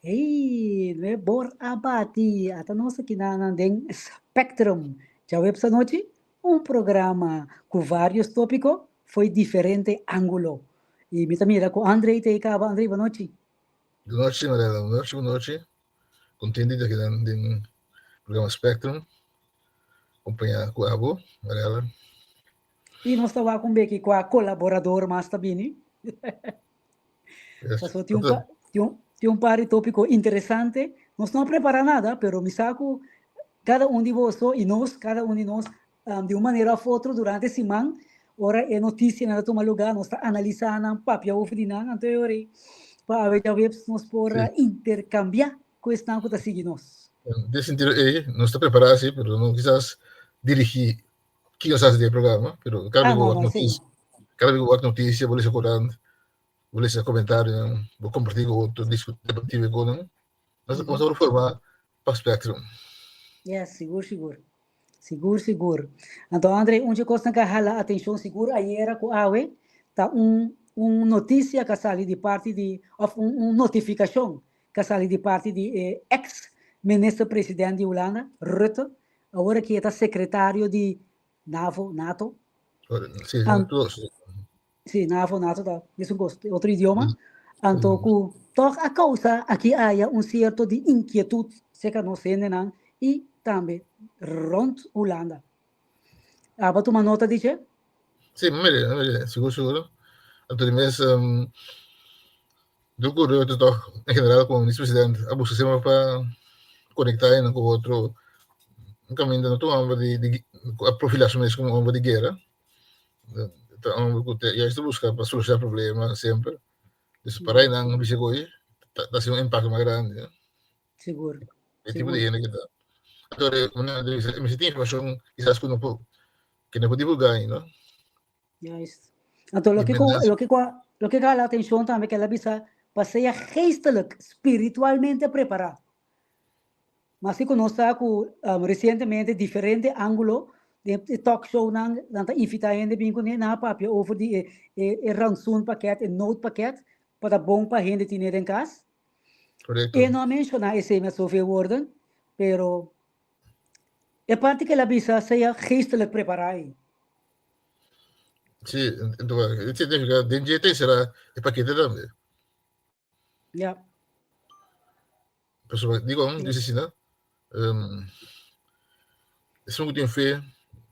Hey, no bor a bati. Ata nos aki nan den Spectrum. Djaweps anochi, un programa ku varios tópiko fo'i diferente ángulo. I mi ta mira ku André ta ei kaba. André, bon nochi. Bon nochi, Marela. Bon nochi, bon nochi. Kontentu di ta aki nan den programa Spectrum, kompañá ku abo, Marela. I nos ta wak un beki kua kolaborador mas ta bini. Yes. Paso tin un pa, tin un, tin un par di tópiko interesante. Nos no a prepará nada, pero mi sa ku kada un di boso i nos, kada un di nos, um, di un manera of otro durante siman, ora e notisianan ta tuma lugá, nos ta analisá nan, papia over di nan, anto e ora ei pa awe djaweps nos por Sí. interkambiá ku esnan ku ta sigui nos. Den sentido ei, nos ta prepará sí, pero no kisas dirigí kiko nos hasi den e programa, pero kada Ah, bes no, bo wak no, esei notisia, no. kada bes bo wak notisia, bo lesa korant, bo lesa komentarionan, bo kompartí ku otro, diskutí, debatí ku nan. Nos nos ta forma pa Spectrum. Yes, sigur, sigur. Sigur, sigur. Anto, André, un dje kosnan ku a hala atenshon sigur ayera ku awe ta un un notisia ku a sali di parti di, òf un un notifikashon ku a sali di parti di e eks minister president di Hulanda, Rutte, awor aki e ta sekretario di NAVO, nato. Sí, Anto, sí, NAVO, nato ta mesun kos, otro idioma. Anto ku tòg a kousa aki aya un sierto di inkietut serka nos hendenan i tambe rònt Hulanda. Abo a tuma nota di dje? Sí, mi mira, mi mira, sigur sigur. Anto di mes, Dor ku Rutte tòg en general komo minister-president a buska semper pa konektá hende ku otro, un kaminda no ta un hòmber di di ku a profilá su mes komo un hòmber di guera, ta un hòmber ku ta juist ta buska pa solushoná problema semper. Dus para einan bisa ku ta hasi un impakto mas grandi. Sigur. E tipo di hende ku ta. Anto mester tin informashon kisas ku no por ku no por divulgá ainda. Juist. Anto loke ku loke ku loke ku hala atenshon tambe ku el a bisa pa sea geestelijk, spiritualmente prepará. Maske ku nos sa ku resientemente diferente ángulo den e talk shownan nan ta invitá hende bin kuné nan a papia over di e e rantsoenpakket, e noodpakket pa ta bon pa hende tine den kas. Korekto. E no a menshoná esei met zoveel woorden, pero e parti ku el a bisa sea geestelijk prepará ei. Sí, entonces, significa den dje será e pakete tambe. Ja. Pasobra, digo, dice asina, esun ku tin fe,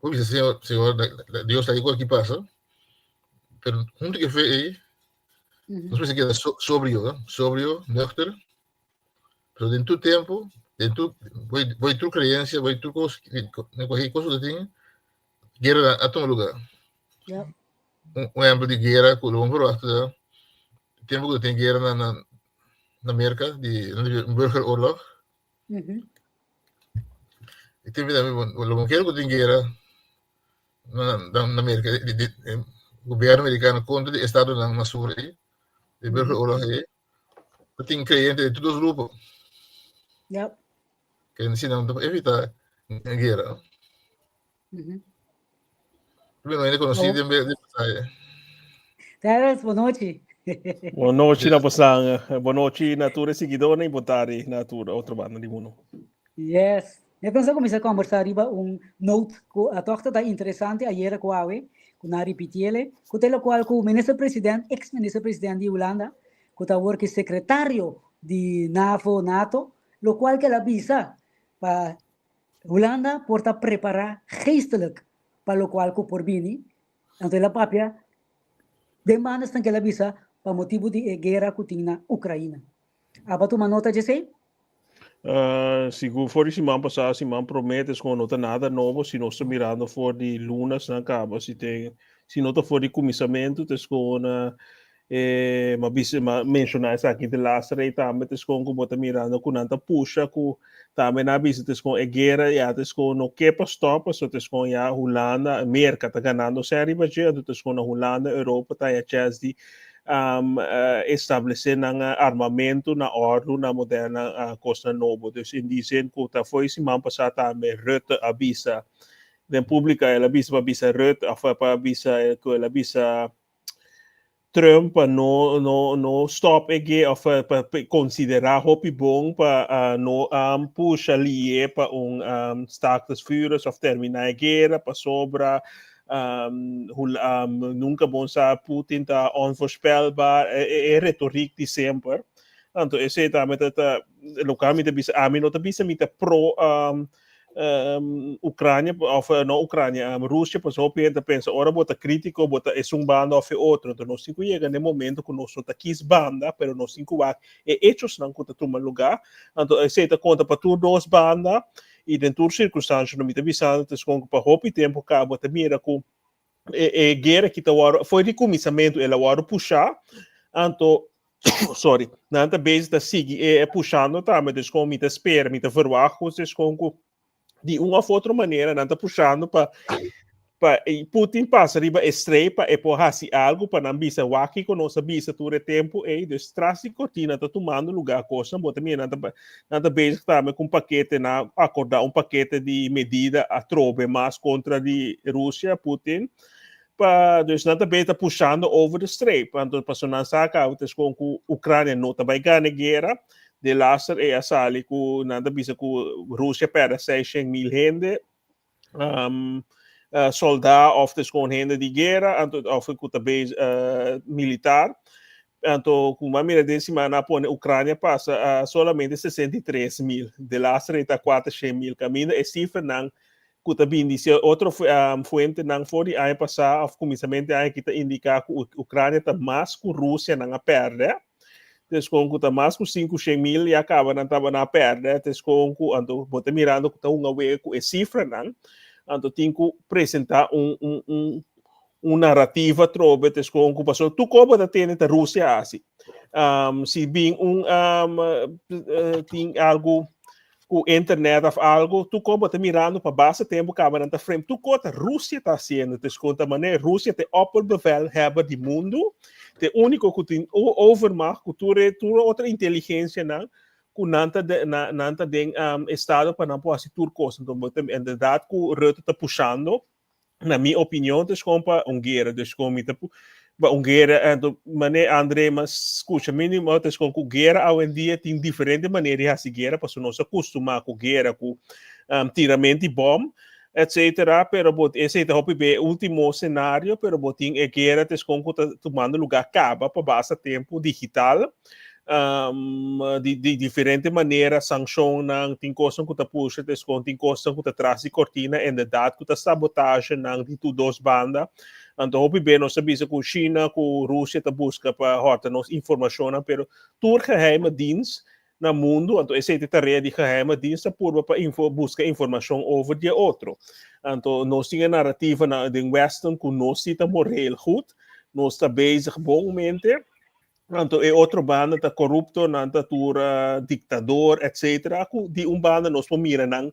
por bisa Señor, Señor, Dios ta igual ki pasa, pero hunto ku e fe ei, nos mester keda sobrio, eh? Sobrio, nuchter, pero den tur tempo, den tur, boy, boy tur creencia, boy tur kos, kualkier kos ku ta tin, Guera a tuma lugar. Ja. Un ehempel di guera ku lo bon verwacht ta tempu ku tin guera na na na Merka di un burgeroorlog. E tempu tambe lo bon kere ku tin guera na na Merka di di gobierno merikano kontra di estadonan na sur ei di burgeroorlog ei ta tin kreyente di tur dos grupo. Ja. Ke asina nan ta evita guera. Bueno, hende konosí den den pasaje. Terence, bon nochi. Bon nochi na bosan. Bon nochi na tur e siguidónan i bon tardi na tur otro banda di mundu. Yes. Mi a pensa kuminsá kòmbersá riba un note ku a tòg ta ta interesante ayera ku awe, ku nan a ripitiele, ku ta e lokual ku minister president, eks minister president di Hulanda, ku ta awor ki sekretario di NAVO, nato, lokual ku el a bisa pa Hulanda por ta prepará geestelijk pa lokual ku por bini, anto el a papia den banda esnan ku el a bisa pa motibu di e guera ku tin na Ukraina. Abo a tuma nota djesei? Sigur for di siman pasá, siman promé, ta escoge no ta nada nobo, si nos ta mirando for di lunasnan kaba, si ten, si no ta for di kuminsamentu, ta escoge na E m'a bisa, m'a menshoná esaki de laatste rei tambe, ta eskon ku bo ta mirando ku nan ta pusha ku tambe nan a bisa ta eskon e guera ya ta eskon no ke pa stòp pasobra ta eskon ya Hulanda, Merka ta ganando sèn riba dje anto ta eskon na Hulanda, Europa ta haña chèns di establesé nan armamentu na òrdu na moderna kosnan nobo. Dus in die zin ku ta fo'i siman pasá tambe Rutte a bisa den públika el a bisa pa bisa Rutte òf pa bisa ku el a bisa. Trump pa no no no stop e guera of pa considera hopi bon pa no pusha lié pa un staakt het vuren of termina e guera pasobra nunca bon sa, Putin ta onvoorspelbaar, e retoriek di semper. Anto esei tambe ta loke mi ta bisa. Ami no ta bisa mi ta pro Ucrania of no Ucrania, Rusia, pues hopi hende ta pensa ora bo ta crítico bo ta esun banda of e otro. Anto nos tin cu yega na e momento cu nos no ta kies banda, pero nos tin cu wak e hechosnan cu ta tuma lugar. Anto esei ta conta pa tur dos banda y den tur circunstancia. No mi ta bisando ta escon cu pa hopi tempo cabo ta mira cu e guera ki ta wòrdu for di kuminsamentu, el a wòrdu pushá. Anto, sorry, nan ta bezig ta sigui e pushando tambe. Dus kon mi ta spera, mi ta verwacht ku dus kon ku di un of otro manera nan ta pushando pa Putin pasa riba e streep pa e por hasi algu pa nan bisa: "Wak kiko nos a bisa tur e tempu ei." Dus tras di kortina ta tumando lugá kosnan. Bo ta mira nan ta bezig tambe ku un pakete, nan a akordá un pakete di medida atrobe mas kontra di Rusia, Putin. Pa dus nan ta bezig ta pushando over de streep. Anto pasobra nan sa kaba ta kon ku Ucrania no ta bai gana e guera. De laster e a sali ku nan ta bisa ku Rusia pèrdè 600.000 hende, soldá of dus gewoon hende di guera, anto of ku ta bezig militar. Anto ku m'a mira den simana a pone Ucrania pasa solamente 63.000. De laster e ta 400.000. Kaminda e sifranan ku ta bini di otro fuentenan for di aña pasá of kuminsamentu di aña aki ta indiká ku Ucrania ta mas ku Rusia nan a pèrdè. Dus kon ku ta mas ku 500.000 ya kaba nan tabata a pèrdè. Dus kon ku anto bo ta mirando ku ta hunga wega ku e sifranan. Anto tin ku presentá un narrativa trobe tes kon ku pasobra tur kos bo ta tende ta Rusia hasi. Si bin un tin algu ku internet of algu, tur kos bo ta mirando pa basta tempu kaba nan ta frame tur kos ta Rusia ta hasiendo. Tes kon ta manera Rusia ta e opperbevelhebber di mundu, ta e úniko ku tin overmacht ku tur e tur otro inteligensianan ku nan ta den estado pa nan por hasi tur kos. Anto bo ta inderdaad ku Rutte ta pushando, na mi opinion, ta gewoon pa un guera. Dus gewoon mi ta pa un guera. Anto mane André mas skucha mínimo, ta gewoon ku guera awendia tin diferente manera di hasi guera, pasobra nos a kustumá ku guera ku tiramento di bòm, etcétera, pero bo esei ta hopi be último scenario. Pero bo tin e guera ta gewoon ku ta tumando lugá kaba pa basta tempu, digital, di diferente manera, sanshonnan, tin kosnan ku ta pusha, ta gewoon tin kosnan ku ta tras di kortina, inderdaad ku ta sabotagenan di tur dos banda. Anto hopi be nos a bisa ku China ku Rusia ta buska pa hòrta nos informashonnan, pero tur geheime dienst na mundu, anto esei ta e tarea di geheime dienst, ta purba pa buska informashon over di e otro. Anto nos tin e narrativa na den Westen ku nos si ta moreel goed, nos ta bezig bon mente, anto e otro banda ta korupto, nan ta tur diktador, etcétera. Ku di un banda nos por mira nan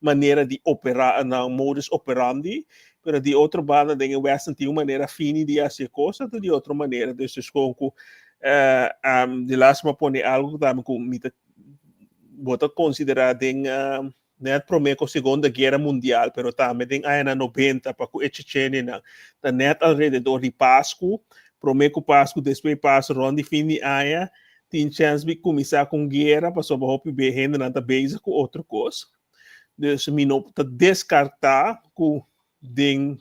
manera di operá, nan modus operandi, pero di otro banda den e Westen tin un manera fini di hasi e kos, anto di otro manera. Dus kon ku di laatste mi a pone algu tambe ku mi ta bo ta konsiderá den net promé ku Segunda Guera Mundial, pero tambe den añanan 90 pa ku e Chechenianan, ta net alrededor di Pasku, promé ku Pasku, despues di Pasku, rònt di fin di aña, tin chèns di kuminsá ku un guera, pasobra hopi be hendenan ta bezig ku otro kos. Dus mi no ta deskartá ku den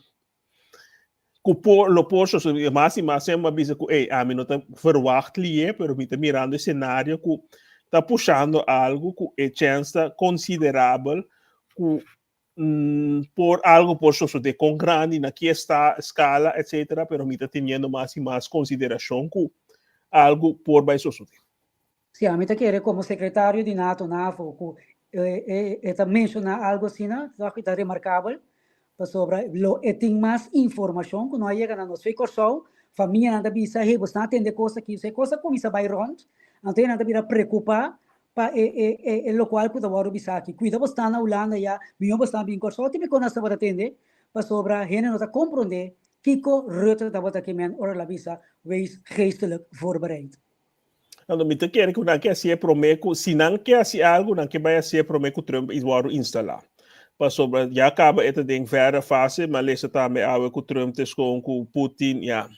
ku por lo por sosodé mas i mas. Semper a bisa ku ey, ami no ta verwacht lié, pero mi ta mirando e scenario ku ta pushando algu ku e chèns ta konsiderabel ku por algu por sosodé, kon grandi, na ki eskala, etcétera, pero mi ta teniendo mas i mas konsiderashon ku algu por bai sosodé. Sí, ami ta kere komo sekretario di NATO, NAVO, ku e ta menshoná algu asina, toch ta remarkabel, pasobra lo e tin mas informashon ku no a yega na nos. Fe Kòrsou, famianan ta bisa: "Hey, bo sta atende kos aki." So e kos a kuminsá bai rònt, anto nan ta bira preokupá pa e lokual ku ta wòrdu bisa aki. Kuida bo sta na Hulanda ya, mihó bo sta bin Kòrsou. Tin mi konos tabata tende, pasobra hende no ta komprondé kiko Rutte tabata kimen ora el a bisa: "Wees geestelijk voorbereid." Anto mi ta kere ku nan ke hasié promé ku, si nan ke hasi algu, nan ke bai hasié promé ku Trump i wòrdu instalá. Pasobra ya kaba e ta den verre fase, m'a lesa tambe awe ku Trump ta skon ku Putin, ya.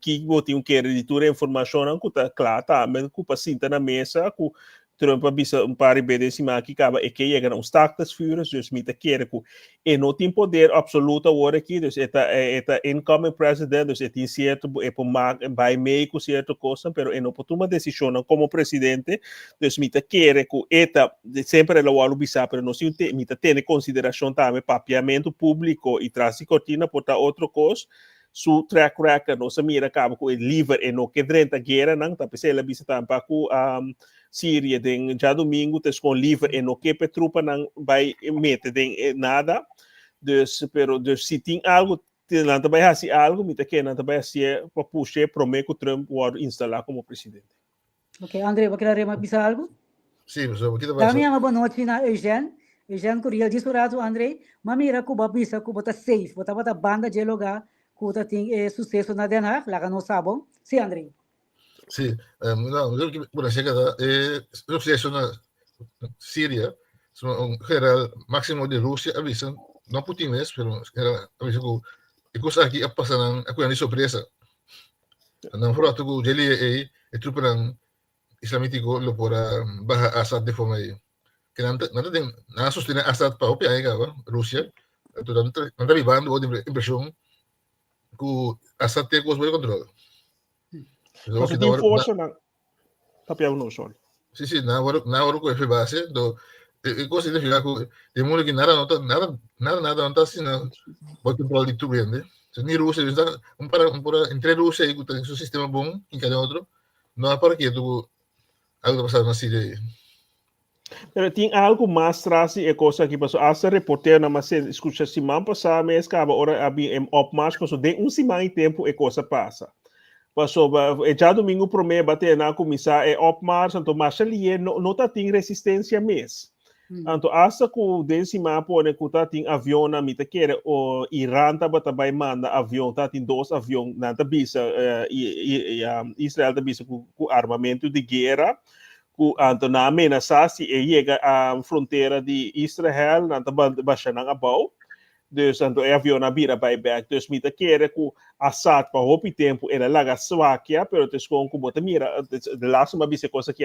Ki bo tin kere di tur informashonnan ku ta kla tambe ku pa sinta na mesa ku Trump a bisa un par di be den siman aki kaba e ke yega na un staakt-het-vuren, dus mi ta kere ku e no tin poder absoluto awor aki, dus e ta e ta incoming president, dus e tin sierto e por mak bai mei ku sierto kosnan, pero e no por tuma desishonnan komo presidente, dus mi ta kere ku e ta semper el a wòrdu bisa, pero nos tin mi ta tene konsiderashon tambe papiamentu públiko i tras di kortina por ta otro kos. Su track record nos a mira caba cu e liver e no ke drenta gueranan, ta pesey el a bisa tampa cu Syria den djadomingo ta escon liver e no ke pe trupanan bay mete den nada. Dus pero dus si tin algo nan ta bay haci algo mi ta kere nan ta bay hacié pa pushe prome cu Trump wordo instala como presidente. Ok, André, bo kere rema bisa algo? Sí, profesor, ki ta pasa? Dami yama bonochi na Eugène. Eugène Curiel, djis un ratu, André, m'a mira ku bo a bisa ku bo ta safe, bo tabata banda dje lugá ku ta tin e suseso na Den Haag, laga nos sa bon. Sí, André. Sí, no, yo ke por acerca ta e suseso na Siria, un general máximo di Rusia a bisa, no Putin mes, pero general a bisa ku e kos aki a pasa nan, a kunan di sorpresa. Nan verwacht ku dje lia ei e trupanan islamítiko lo por a baha Assad den forma ei. Ke nan ta nan ta den nan a sostené Assad pa hopi aña kaba, Rusia. Anto nan ta nan ta bibando bo den impreshon ku Assad tin e kos bo di kontrol. Pasobra tin forsanan Papia uno, sorry. Sí, sí, na ora, na ora ku e base, do e, e cosa significa ku de mundo que nada no ta, nada, nada, nada no ta asina, bo control di tur hende. So, ni Rusia, está un para, un para, entre Rusia y ku su sistema bon, y cada otro, no hay para quieto ku algo ta pasando na Siria ahí. Pero tin algo mas tras di e cosa aki, paso hasta reporteronan mas escucha siman pasá mes caba ora a bin e opmars, paso den un siman y tempo e cosa pasa. Pasobra e djadomingo promé bate nan a kuminsá e opmars, anto masha lié no no ta tin resistensia mes. Anto asta ku den siman a pone ku ta tin avionnan, mi ta kere o Iran tabata bai manda avion, ta tin dos avion, nan ta bisa Israel ta bisa ku ku armamentu di guera, ku anto nan a menasá si e yega a frontera di Israel nan ta basha nan abou. Dus anto e avion a bira bai bek. Dus mi ta kere ku Assad pa hopi tempu el a laga swakia, pero ta eskon ku bo ta mira, de laatste mi a bisa e kos aki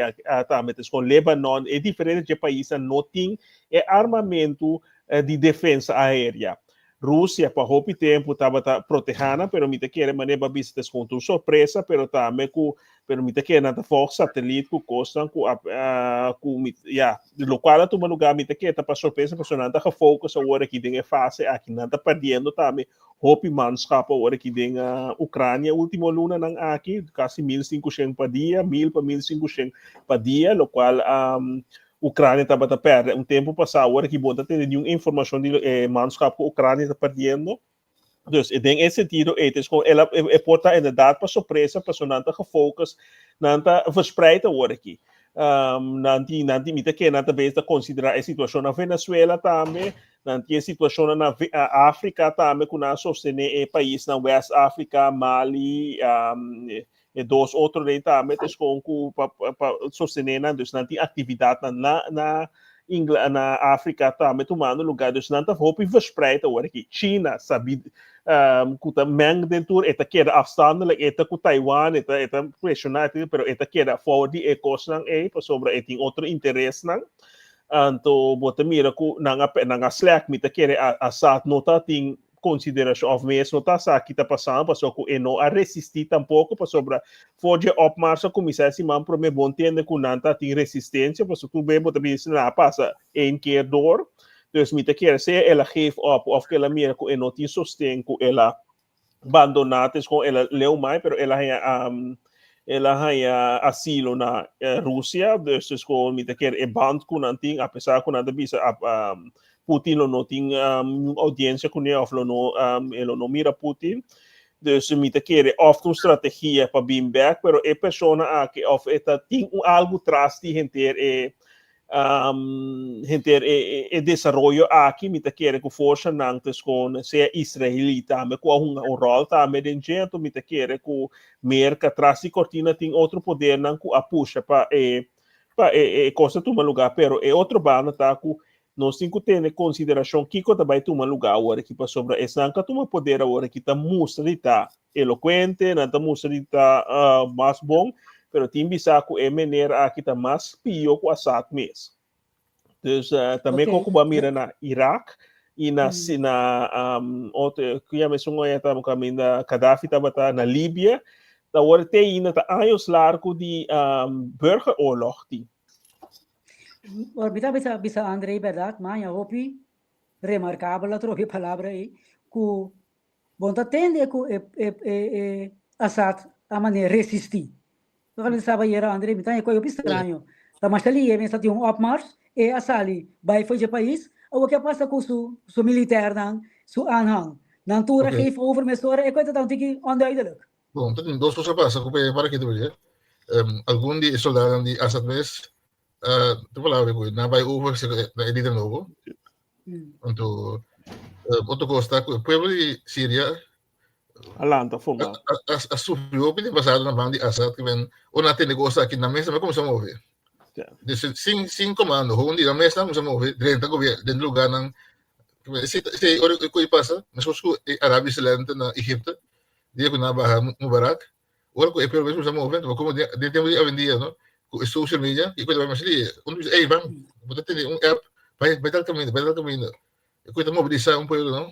tambe, ta eskon Lebanon, e diferente dje paisnan no tin e armamentu di defensa aérea. Rusia pa hopi tempu tabata protehá nan, pero mi ta kere manera bo a bisa ta eskon ta un sorpresa, pero tambe ku pero mi ta kere nan ta volg satelit ku kosnan ku a ku mi ya lokual a tuma lugá mi ta kere ta pa sorpresa pasobra nan ta gefocus awor aki den e fase aki nan ta perdiendo tambe hopi manschap awor aki den Ucrania ultimo lunanan aki kasi 1500 pa dia 1000 pa 1500 pa dia lokual Ucrania tabata perde un tempu pasá awor aki bo no ta tene niun informashon di e manschap ku Ucrania ta perdiendo. Dus den e sentido ei, es kon el a, e por ta inderdaad pa sorpresa, pasobra nan ta gefocus, nan ta verspreid awor aki. Um, nan tin, nan tin, mi ta kere nan ta bezig ta considera e situacion na Venezuela tambe, nan tin e situacion na Africa tambe ku nan a sostene e paisnan West Africa, Mali, um, e dos otro den tambe, es kon ku pa, pa sostene nan, dus nan tin actividadnan na, na Ingla, na Afrika tambe tumando lugar, dus nan ta hopi verspreid awor aki. China sabi um, ku ta meng den tur, e ta keda afstandelijk, e ta ku Taiwan, e ta, e ta presiona, pero e ta keda for di e kosnan ei, pasobra e tin otro interesnan. Anto bo ta mira ku nan a, nan a slek, mi ta kere Assad no ta tin konsiderashon òf mes no ta sa ki ta pasando pasobra ku e no a resistí tampoko pasobra for dje opmars a kuminsá e siman promé bo ntende ku nan ta tin resistensia pasobra tur be bo ta bisa nan a pasa een keer door dus mi ta kere sea el a geef op òf ku el a mira ku e no tin sosten ku el a bandoná tes kon el a leu mai pero el a haña el a haña asilo na Rusia dus tes kon mi ta kere e band ku nan tin apesar ku nan ta bisa Putin lo no tin un audiencia kuné of lo no e lo no mira Putin. Dus mi ta kere of ta un strategia pa bin bek, pero e persona aki of e ta tin un algu tras di henter e henter e e desaroyo aki, mi ta kere ku forsanan ta skon sea israelí tambe ku a hunga un ròl tambe den dje, anto mi ta kere ku Merka tras di kortina tin otro podernan ku a pusha pa e pa e e kos ta tuma lugá, pero e otro banda ta ku. Nos tin ku tene konsiderashon kiko ta bai tuma lugá awor aki pasobra esnan ku a tuma poder awor aki ta mustra di ta elokuente, nan ta mustra di ta mas bon, pero tin bisa ku e mener aki ta mas pio ku Assad mes. Dus tambe okay. ku bo a mira na Irak i na na otro ku yama esun oya ta kaminda Gaddafi tabata na Libia, ta awor te ainda ta años largu di burgeroorlog tin. Ora mi ta bisa bisa André berdad, maña hopi remarkabel atrobe e palabra ei, ku bon ta tende ku e e e e Assad a manera resistí. Loke mi ta saba ayera André, mi ta haña ku hopi straño. Ta masha lihe mester tin un opmars, e a sali bai for dje pais, awor ke a pasa ku su su militèrnan, su aanhang? Nan tur a geef over mesora, e kos ta un tiki onduidelijk. Bon, ta tin dos kos a pasa ku para kita oye. Algun di e soldadonan di Assad mes a ta palabra ku nan bai over na e lider nobo. Anto otro kos ta ku e pueblo di Siria a lanta forma. A sufri hopi den pasado na man di Assad ku men ora nan a tende kos aki nan mes tambe a kuminsá move. Dus sin sin komando, hopi di nan mes nan a kuminsá move drenta gobier den lugarnan. Esei ora ku e pasa meskos ku e Arabia Saudita na Egipto dia ku nan a baha Mubarak, ora ku e pueblo mes kuminsá move, anto komo den den tempu di awendia no, ku e social media, e ku ta bai mas lihe. Un ta bisa, ey ban, bo ta tene un app, bai bai tal kaminda, bai tal kaminda. E ku ta mobilisá un pueblo no,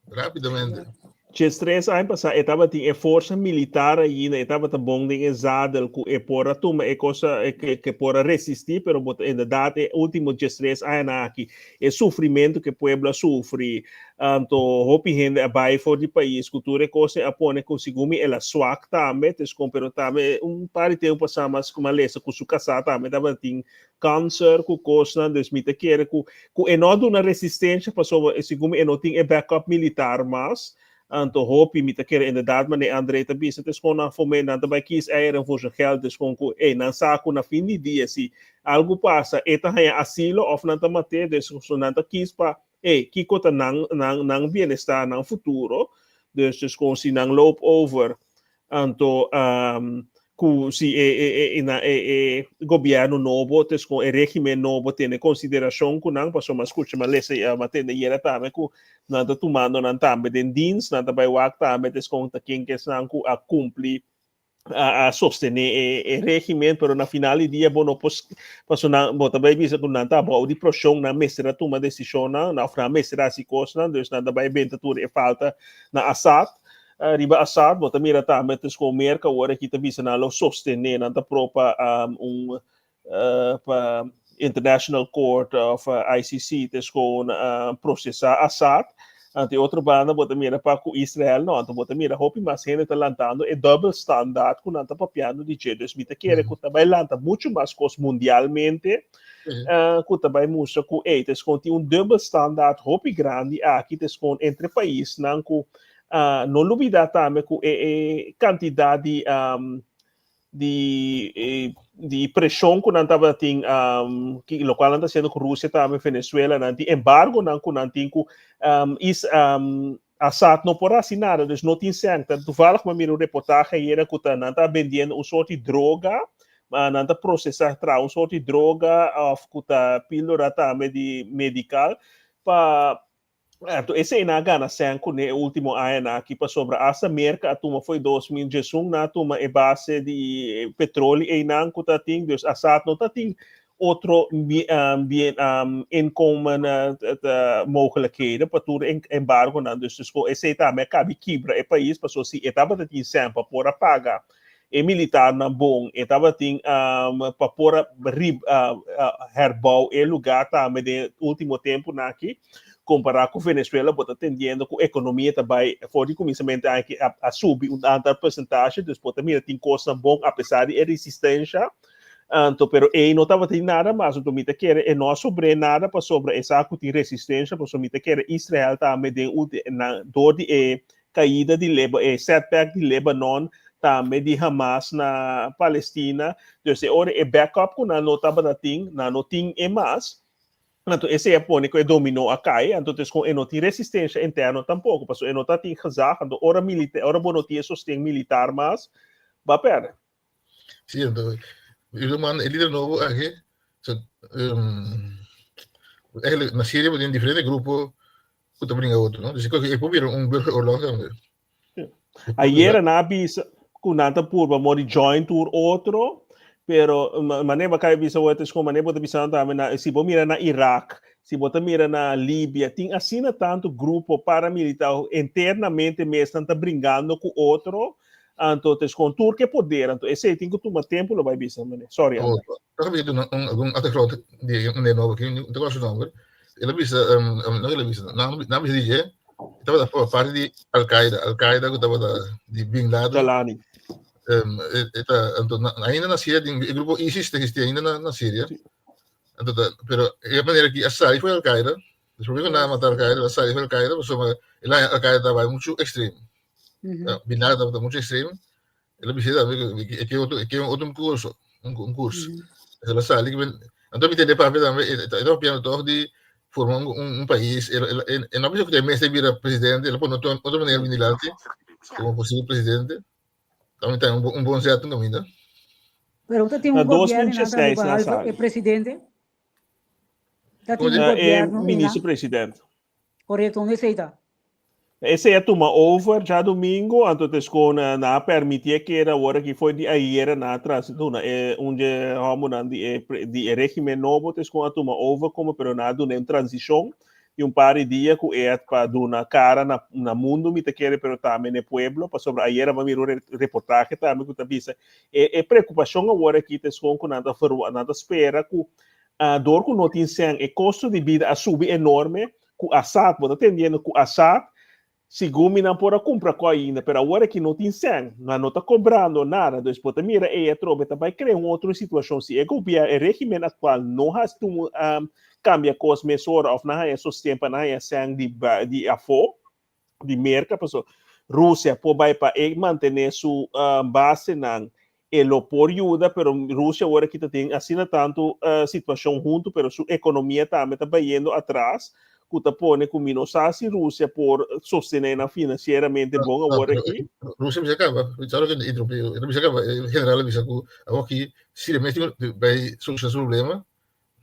rápidamente. Djestres aña pasá e tabatin e forsa militar ainda, e tabata bon den e zadel ku e por a tuma e kosa ke por a resistí, pero bo ta inderdat e último djestres añanan aki e sufrimentu ku e pueblo a sufri, Anto hopi hende a bai for di pais ku tur e kos a pone ku segun mi el a swak tambe, tes kon pero tambe un par di tempu pasá mas ku mi a lesa ku su kasá tambe tabatin kanser ku kosnan, dus mi ta kere ku ku e no a duna resistensha pasobra segun mi e no tin e backup militar mas, anto hopi mi ta kere inderdaad manera André ta bisa tes kon nan for me nan ta bai kies eieren voor zijn geld tes kon ku ey nan sa ku na fin di dia si algu pasa e ta haña asilo òf nan ta mat'é dus nan ta kies pa Ey, kiko ta nan, nan, nan bienestar, nan futuro? Dus, dus kon si nan loop over, anto um, ku si e, e, e, e, na, e, e gobierno nobo, dus kon e regimen nobo tene konsiderashon ku nan, pasobra mi a skucha, mi a lesa, mi a tende yera tambe ku nan ta tumando nan tambe den dienst, nan ta bai wak tambe, dus kon ta ken ku esnan ku a kumpli a, a sostené e, e régimen, pero na final di dia bo no por, paso nan, bo ta bai bisa ku nan ta abou di preshon, nan mester a tuma desishonnan, òf nan mester a hasi kosnan, dus nan ta bai benta tur e falta na Assad. Riba Assad bo ta mira tambe tes kon Merka awor aki ta bisa nan lo sostené, nan ta pro pa un pa International Court of ICC tes kon prosesá Assad. Anto e otro banda bo ta mira pa ku Israel no, anto bo ta mira hopi mas hende ta lantando e double standaard ku nan ta papiando di dje. Dus mi ta kere ku ta bai lanta muchu mas kos mundialmente ku ta bai mustra ku ey tes kon tin un double standaard hopi grandi aki tes kon entre paisnan ku no lubida tambe ku e e kantidat di di di preshon ku nan tabatin um, ki, lokual nan ta hasiendo ku Rusia tambe, Venezuela, nan tin embargonan ku nan tin ku um, is, um, Assad no por hasi nada, dus no tin sèn. Ta toevallig mi a mira un reportahe ayera ku ta nan ta bendiendo un soort di droga, ma nan ta prosesá traha un soort di droga òf ku ta píldora tambe di medikal pa Anto esei nan a gana sèn kuné e último añanan aki pasobra asta Merka a tuma fo'i 2011 nan a tuma e base di petroli einan ku ta tin, dus Assad no ta tin otro inkomen mogelijkheden pa tur e embargonan, dus esei tambe a kabi kibra e pais pasobra si e tabata tin sèn pa por a paga e militarnan bon, e tabatin pa por a herbou e lugar tambe den e ultimo tempunan aki, kompará ku Venezuela bo ta tendiendo ku ekonomia ta bai for di kuminsamentu aki a subi un aantal porsentashe, dus bo ta mira tin kosnan bon apesar di e resistensha, anto pero ei no tabatin nada mas, anto mi ta kere e no a sobr'é nada pasobra e sa ku tin resistensha, pasobra mi ta kere Israel tambe den dor di e Kaida di Leba, e setback di Lebanon, tambe di Hamas na Palestina. Dus e ora e backup ku nan no tabata tin, nan no tin e mas. Anto esei a pone ku e dominó a kai, anto dus kon e no tin resistensha interno tampoko, pasobra e no ta tin gezag, anto ora milita, ora bo no tin e sosten militar mas, bo a pèrdè. Sí, anto, e ruman, e lider nobo aki, so, um, Eigenlijk na Syria bo tin diferente grupo ku ta bringa otro, no? Dus e por bira un burgeroorlog tambe. Ayera nan a bisa ku nan ta purba mo di join tur otro, pero manera bo a bisa awor ta manera bo ta bisando tambe na si bo mira na Irak, si bo ta mira na Libia, tin asina tantu grupo paramilitar internamente mes nan ta bringando ku otro, anto ta kon tur ke poder, anto esei tin ku tuma tempu lo bai bisa manera. Sorry. Oh, ta bisa un algun achtergrond di un nobo aki, no te acuerdo su nomber. El a bisa, no el a bisa, nan bisa di dje, tabata forma parte di Al Qaeda, Al Qaeda ku tabata di Bin Laden. Jalani. Eta, anto, ainda na Siria, e grupo ISIS ta existi ainda na Siria. Anto, pero e manera ki a sali for Al Qaeda, despues ku nan a mata Al Qaeda, a sali for Al Qaeda, pasobra el a Al Qaeda tabata muchu extremo. Bin Laden tabata muchu extremo. El a bisa tambe e ke otro, e ke otro un curso, un curso. El a sali, anto mi tende papia tambe, e ta papiando toch di forma un pais, e no bisa ku e mester bira presidente, el a pone otro otro manera bini dilanti como posible presidente. Tambe ta un bon zet un caminda. Pero ta tin un gobierno nan tambe behalve e presidente? Ta tin un gobierno E minister presidente. Correcto, unda esey ta? Esey a tuma over djadomingo, anto ta esco nan a permiti e keda awor aki foi di ayera nan a trans duna e un dje hombernan di e di e regimen nobo ta esco a tuma over como pero nan a duna un transicion di un par di dia cu e a pa duna cara na na mundo mi ta kere pero tambe na e pueblo pasobra ayera bo a mira un reportahe tambe cu ta bisa e e preocupacion awor aki ta esco cu nan ta verwa nan ta spera cu Dor ku no tin sèn e kosto di bida a subi enorme ku Assad, bo ta tendiendo ku Assad segun mi nan por a kumpra ku ainda pero awor aki no tin sèn, nan no ta kobrando nada, dus bo ta mira ei atrobe ta bai krea un otro situashon si e gobièrnu e regimen aktual no hasi tuma kambia kos mesora òf nan haña sosten pa nan haña sèn di di afó. di Merka, paso Rusia por bai pa e mantené su basenan, e lo por yuda, pero Rusia awor aki ta tin asina tantu situashon huntu, pero su ekonomia tambe ta bayendo atras, ku ta pone ku mi no sa si Rusia por sostené nan finansieramente bon awor aki. Rusia bisa kaba, sorry ku interrumpí, e bisa kaba, e general a bisa ku awor aki Siria mes tin ku bai solushona su problema,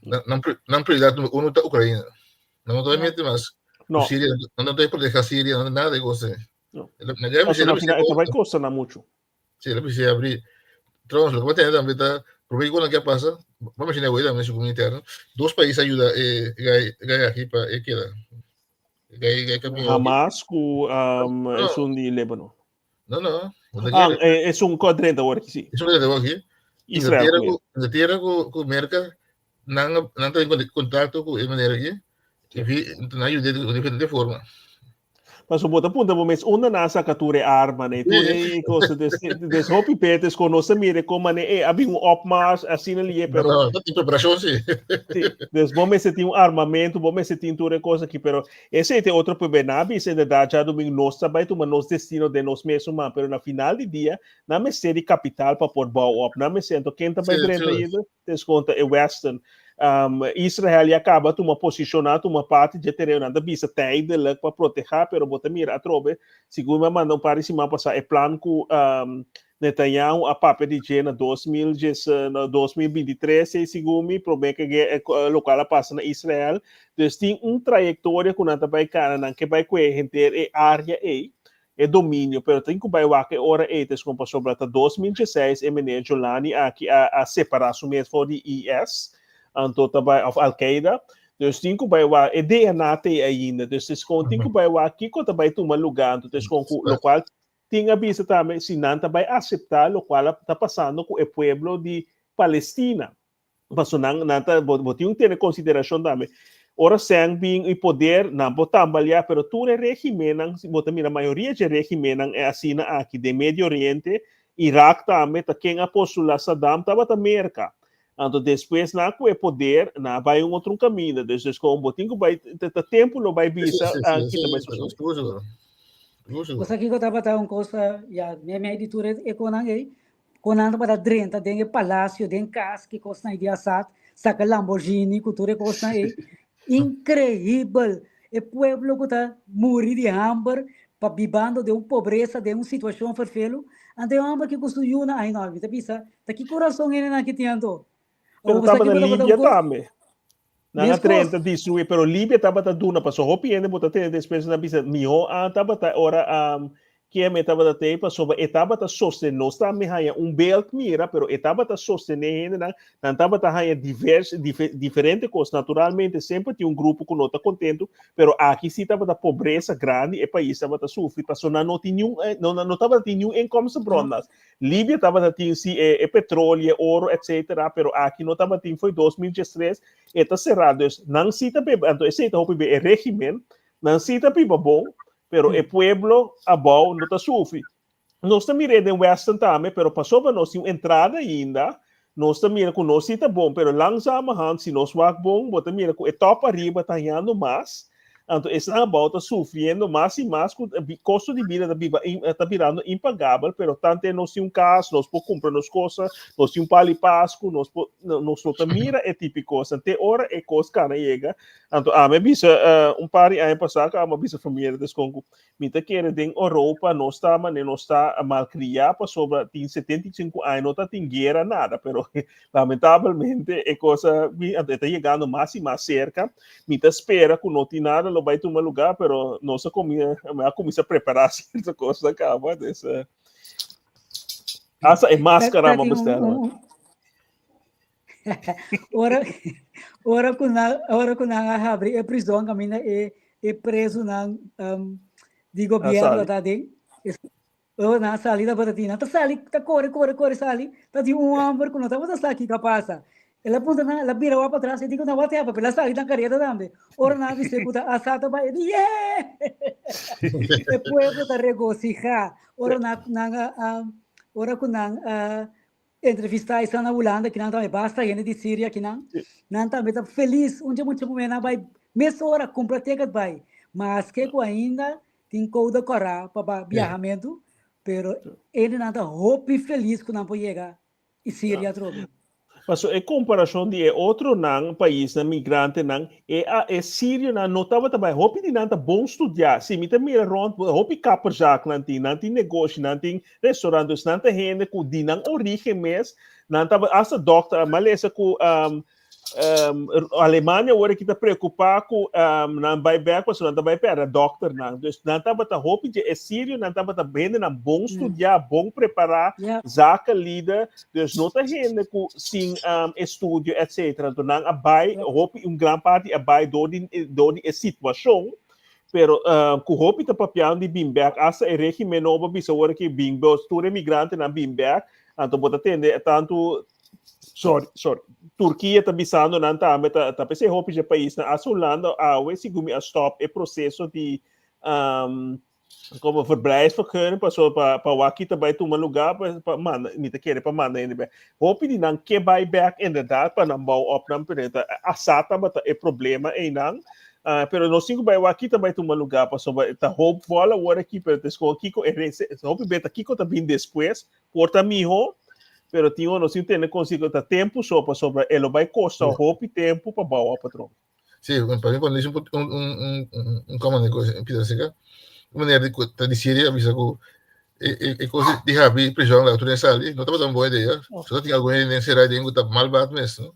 Nan prioridat numero uno ta Ukraina. Nan no ta mete mas no. Siria, nan no ta proteja Siria, nan nada de cosa. No. Na final, e ta costa na mucho. Sí, la bisa abrir. Trouwens, lo que va a tener también está, porque con lo que pasa, vamos a imaginar también su comunidad interna, dos países ayuda eh, gai, gai aquí para eh, queda. Gai, gai camino. Hamas ku um, no. es un di Líbano. No, no. Ah, eh, es un cuadrante ahora aquí, sí. Es un cuadrante ahora aquí. Israel. Inglaterra, Inglaterra con, con Merca, nan, nan ten contacto con e manera aquí. Y vi, nan ayuda de diferente forma. Paso bo ta punta bo mes unda nan saca tur e arma ne tur e cosa des des hopi petes con nos mire con mane e abi un opmars asina lié pero no, no, tin preparación sí. Sí, des bo mester tin un armamento, bo mester tin tur e cosa aquí, pero Esei ta e otro problema. Nan a bisa inderdat djadumingu nos ta bai tuma nos destino den nos mesun man, pero na final di dia nan mester di kapital pa por bou op. Nan mester, anto ken ta bai drenta ayinda? Tes konta e Western. Israel ya kaba tuma posishon, nan a tuma parti dje tereno, nan ta bisa tijdelijk pa protehá, pero bo ta mira atrobe, segun mi a manda un par di siman pasá e plan ku Netanyahu a papia di dje na 2023 ei segun mi, prome ke lokual a pasa na Israel. Dus tin un trayektoria ku nan ta bai kana, nan ke bai kue henter e área ei, e dominio, pero tin ku bai wak e ora ei ta eskon pasobra ta 2016 e meneer Jolani aki a a separá su mes for di IS, anto ta bai òf Al Qaeda. Dus tin ku bai wak e DNA ta ei ainda, dus eskon tin ku bai wak kiko ta bai tuma lugá, anto ta eskon ku lokual Tin a bisa tambe si nan ta bai aseptá lokual ta pasando ku e pueblo di Palestina. Paso nan nan ta bo bo tin un tene konsiderashon tambe. Ora sèn bin i poder nan por tambaleá pero tur e regimennan si bo ta mira mayoria dje regimennan e asina aki den Medio Oriente, Irak tambe ta ken a postulá Saddam tabata Merka. Anto despues nan ku e poder nan a bai un otro kaminda. Dus dus kon bo tin ku bai ta tempu lo bai bisa kita bai sosodé. Bo sa kiko tabata un kos ya meimei di tur e konan ei, kon nan tabata drenta den e palasio, den kas, ki kosnan ei di Assad, saka Lamborghini ku tur e kosnan ei. Inkreibel! E pueblo ku ta muri di hamber pa bibando den un pobresa, den un situashon ferfelu, anto e hòmber ki ku su yunan, ai no, mi ta bisa, ta ki kurason hendenan ki tin anto? Pero tabata Libia tambe. Nan a drenta destruí, pero Libia tabata duna paso hopi hende bo ta tende despues nan bisa mihó a tabata ora um, KM tabata tei pasobra e tabata sostené, nos tambe haña un beeld mira, pero e tabata sostené hendenan, nan tabata haña divers, dife, diferente kos. Naturalmente semper tin un grupo ku no ta kontentu, pero aki sí tabata pobresa grandi, e pais tabata sufri pasobra nan no tin niun, no, no tabata tin niun inkomstenbron mas. Libia tabata tin si e, e petroli, e oro, etcetera, pero aki no tabatin foi 2013, e ta será. Dus nan si ta bebe, anto esei ta hopi be e regimen, nan si ta biba bon, pero e pueblo abou no ta sufri. Nos ta mir'é den Western tambe, pero pasobra nos tin un entrada ainda, nos ta mira ku nos si ta bon, pero langzamerhand si nos wak bon, bo ta mira ku e top ariba ta hañando mas, Anto esnan abou ta sufriendo mas i mas ku kosto di bida ta biba ta birando impagabel, pero tante nos tin un kas, nos por kumpra nos kosa, nos tin un pali pasku, nos por nos no ta mira e tipo di kosnan te ora e kos kana yega. Anto ami a bisa un par di aña pasá ku ami a bisa familia deskon ku mi ta kere den Europa nos ta manera nos ta malkriá pasobra tin 75 aña no ta tin guera nada, pero Lamentabelmente e cosa e ta yegando mas y mas cerca. Mi ta spera cu no tin nada lo bay tuma lugar, pero nos a comi, a cuminsa prepara cierto cosa caba. Dus, hasta e máscara ma bestela. Ora, ora ku nan, ora ku nan a habri e prison kaminda e e presonan um, di gobierno ta den. Oh, nan a sali tabata tin, nan ta sali, ta kore, kore, kore sali, ta tin un hòmber ku no tabata sa kiko a pasa. El a puntra nan, el a bira wak patras, e di ku nan what happen, pero el a sali nan kareda tambe. Ora nan a bis'é ku ta Assad ta bai, e di, Yee! E pueblo ta regosihá ora nan, nan a, ora ku nan a entrevistá esnan na Hulanda, kinan tambe basta hende di Siria kinan, nan tambe ta felis, un dje mucha muhé nan bai mesora kumpra ticket bai, maske ku ainda Tin kouda kòrá pa ba biahamentu, pero hendenan ta hopi felis ku nan por yega i Siria atrobe. Paso e komparashon di e otronan paisnan migrantenan, e a e sirionan no tabata bai. Hopi di nan ta bon studiá. Si mi ta mira rònt, hopi kapperszaaknan tin, nan tin negoshi, nan tin restaurant, dus nan ta hende ku di nan orígen mes, nan tabata asta dòkter, mi a lesa ku Um, Alemania awor aki ta preocupa ku um, nan bai bek pasobra nan ta bai perde dokternan. Dus nan tabata hopi dje e sirio nan tabata hendenan bon studia, bon prepara, zakenlieden. Dus no ta hende ku sin um, estudio etc. Anto nan a bai hopi un gran parti a bai door di door di e situacion. Pero uh, ku hopi ta papiando di bin bek, hasta e regimen nobo a bisa awor aki bin bek, tur e migrantenan bin bek. Anto bo ta tende tantu Sorry, sorry. Turkia ta bisando nan tambe ta ta p'esei hopi dje paisnan hasta Hulanda awe segun mi a stop e proseso di um, como verblijfsvergunning paso pa pa wak ki ta bai tuma lugar pa pa manda mi ta kere pa manda hende bek. Hopi di nan ke bai bek inderdaad pa nan bou op nan pero ta Assad tabata e problema einan. Uh, pero nos tin ku bai wak ki ta bai tuma lugar pasobra ta hoopvol awor aki pero ta escoge kiko e hopi beta kiko ta bin despues. Por ta miho, pero tin nos tin tene consigo ta tempo so pasobra e lo bai costa hopi tempo pa bou op atrobe. Sí, pa mi cuando dice un un un un un comment de Peter Seca, un manera di ta di serie a bisa ku e e e cosa di habi prisión la otro sali, no tabata un buena idea. So tin algun hende encerrado den ku ta mal baat mes, no?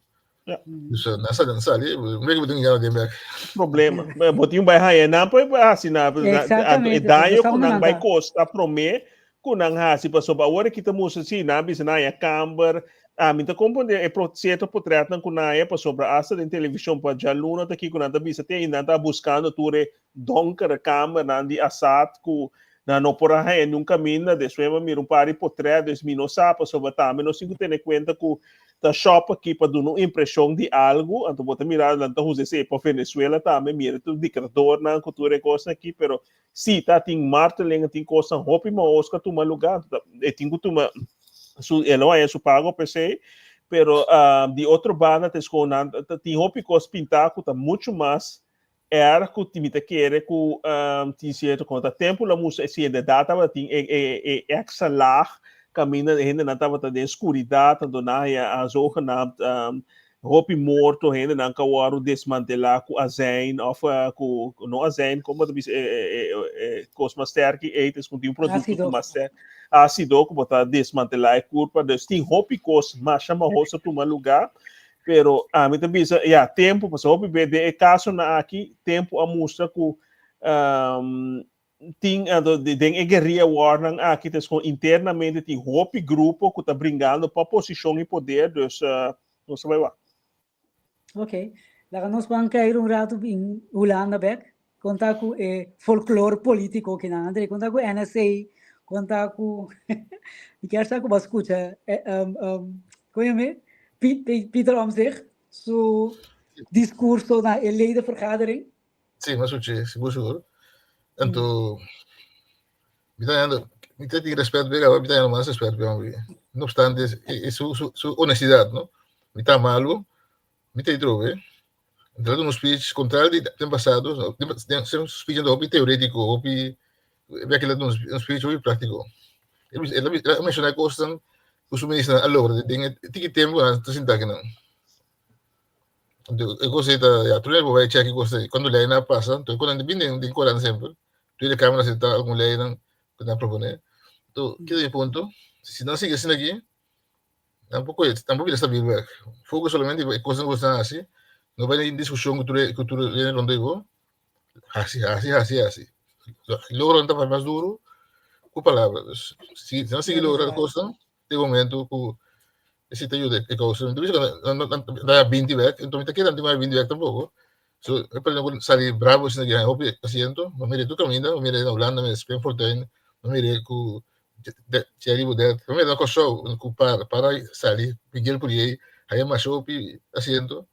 Ja. Dus uh, na sali, na sali, un week botin gana den bek. Problema. Botin bai haya nan pa hasi na anto e Exactamente, daño so ku nan bai nanta. kosta promé ku nan hasi pasobra awor aki ta mustra si nan bisa nan haya kamber. A mi ta komprende e pro cierto potretnan ku nan haya pasobra asta den televishon pa djaluna ta kiko nan ta bisa te i nan ta buskando tur e donkere kambernan di Assad ku nan no por a haya niun kaminda. Despues mi a mira un par di potret dus mi no sa pasobra tambe nos tin ku tene kuenta ku ta shop aki pa duna un impreshon di algu, anto bo ta mira nan ta usa esei pa Venezuela tambe, mira tur dictadornan ku tur e kosnan aki, pero si ta tin marteling, tin kosnan hopi mahos ku a tuma luga, anto ta e tin ku tuma su e lo haña su pago pa esei, pero di otro banda ta esco nan ta tin hopi kos pinta ku ta muchu mas erg ku mi ta kere ku tin sierto kon ta tempu lo mustra e si inderdat tabata tin e e e extra laag kaminda e hendenan tabata den skuridat anto nan haya a zogenaamd hopi morto hendenan ka wòrdu desmantelá ku azijn òf ku no azijn komo ta bisa e e e kos mas sterki ei ta esku tin un produkto ku Ácido. mas sterki ásido ku bo ta desmantelá e kurpa dus tin hopi kos masha mahos a tuma lugá. Pero ami ta bisa, ya, tempu, pasobra hopi be den e kasonan aki, tempu a mustra ku um, tin anto den e guerrilla warnan aki ta kon internamente tin hopi grupo ku ta bringando pa posishon i poder, dus uh, nos ta bai wak. Ok. Laga nos ban caer un rato in Hulanda bek. Conta cu e folklore politico ki nan, André. Conta cu NSA, conta cu... Mi kier sa cu bo a scucha eh, um, um, con yama Pieter Omtzigt su discurso na e ledenvergadering. Sí, m'a scuché, sigur sigur. Anto, mi ta hañando, mi ta tin respet p'e, mi ta hañando mas respet p'e hombre. No obstante, e, e su, su, su honestidad, no? Mi ta malu, mi ta trobe. Entra un speech contrario di den pasado, den su speech ando hopi teoretico, hopi, e kila un speech hopi práctico. El a menciona cosnan cu su minister a logra den tiki tempo ta sinta akinan. Anto e kos ei ta, ya, tur bo bai chèk e kos ei. Kuantu leinan a pasa, anto e konan ta bin den den koran semper. Tur e Kamer a aseptá algun leinan ku nan a proponé. Anto, kiko ta mi punto? Si nan sigui asina aki, nan por kohe, nan por bira stabil bèk. Focus solamente riba e kosnan ku bo esnan hasi, no bai den diskushon ku tur e ku tur hende rònt di bo. Hasi, hasi, hasi, hasi. Logra nan ta mas duru ku palabra. Si nan sigui logra e kosnan, te momento ku esei ta yuda e kousa. Mi ta bisa ku nan nan nan a binti bek, enton mi ta kere nan tin ku a binti bek tampoko. So e p'e ku sali bravo asina di hopi asiento, mi mira tur kaminda, mi mira na Hulanda, mi mira Pim Fortuyn, mi mira ku Thierry Baudet, mi mira na Kòrsou ku para para sali Miguel Pourier haya masha hopi asiento.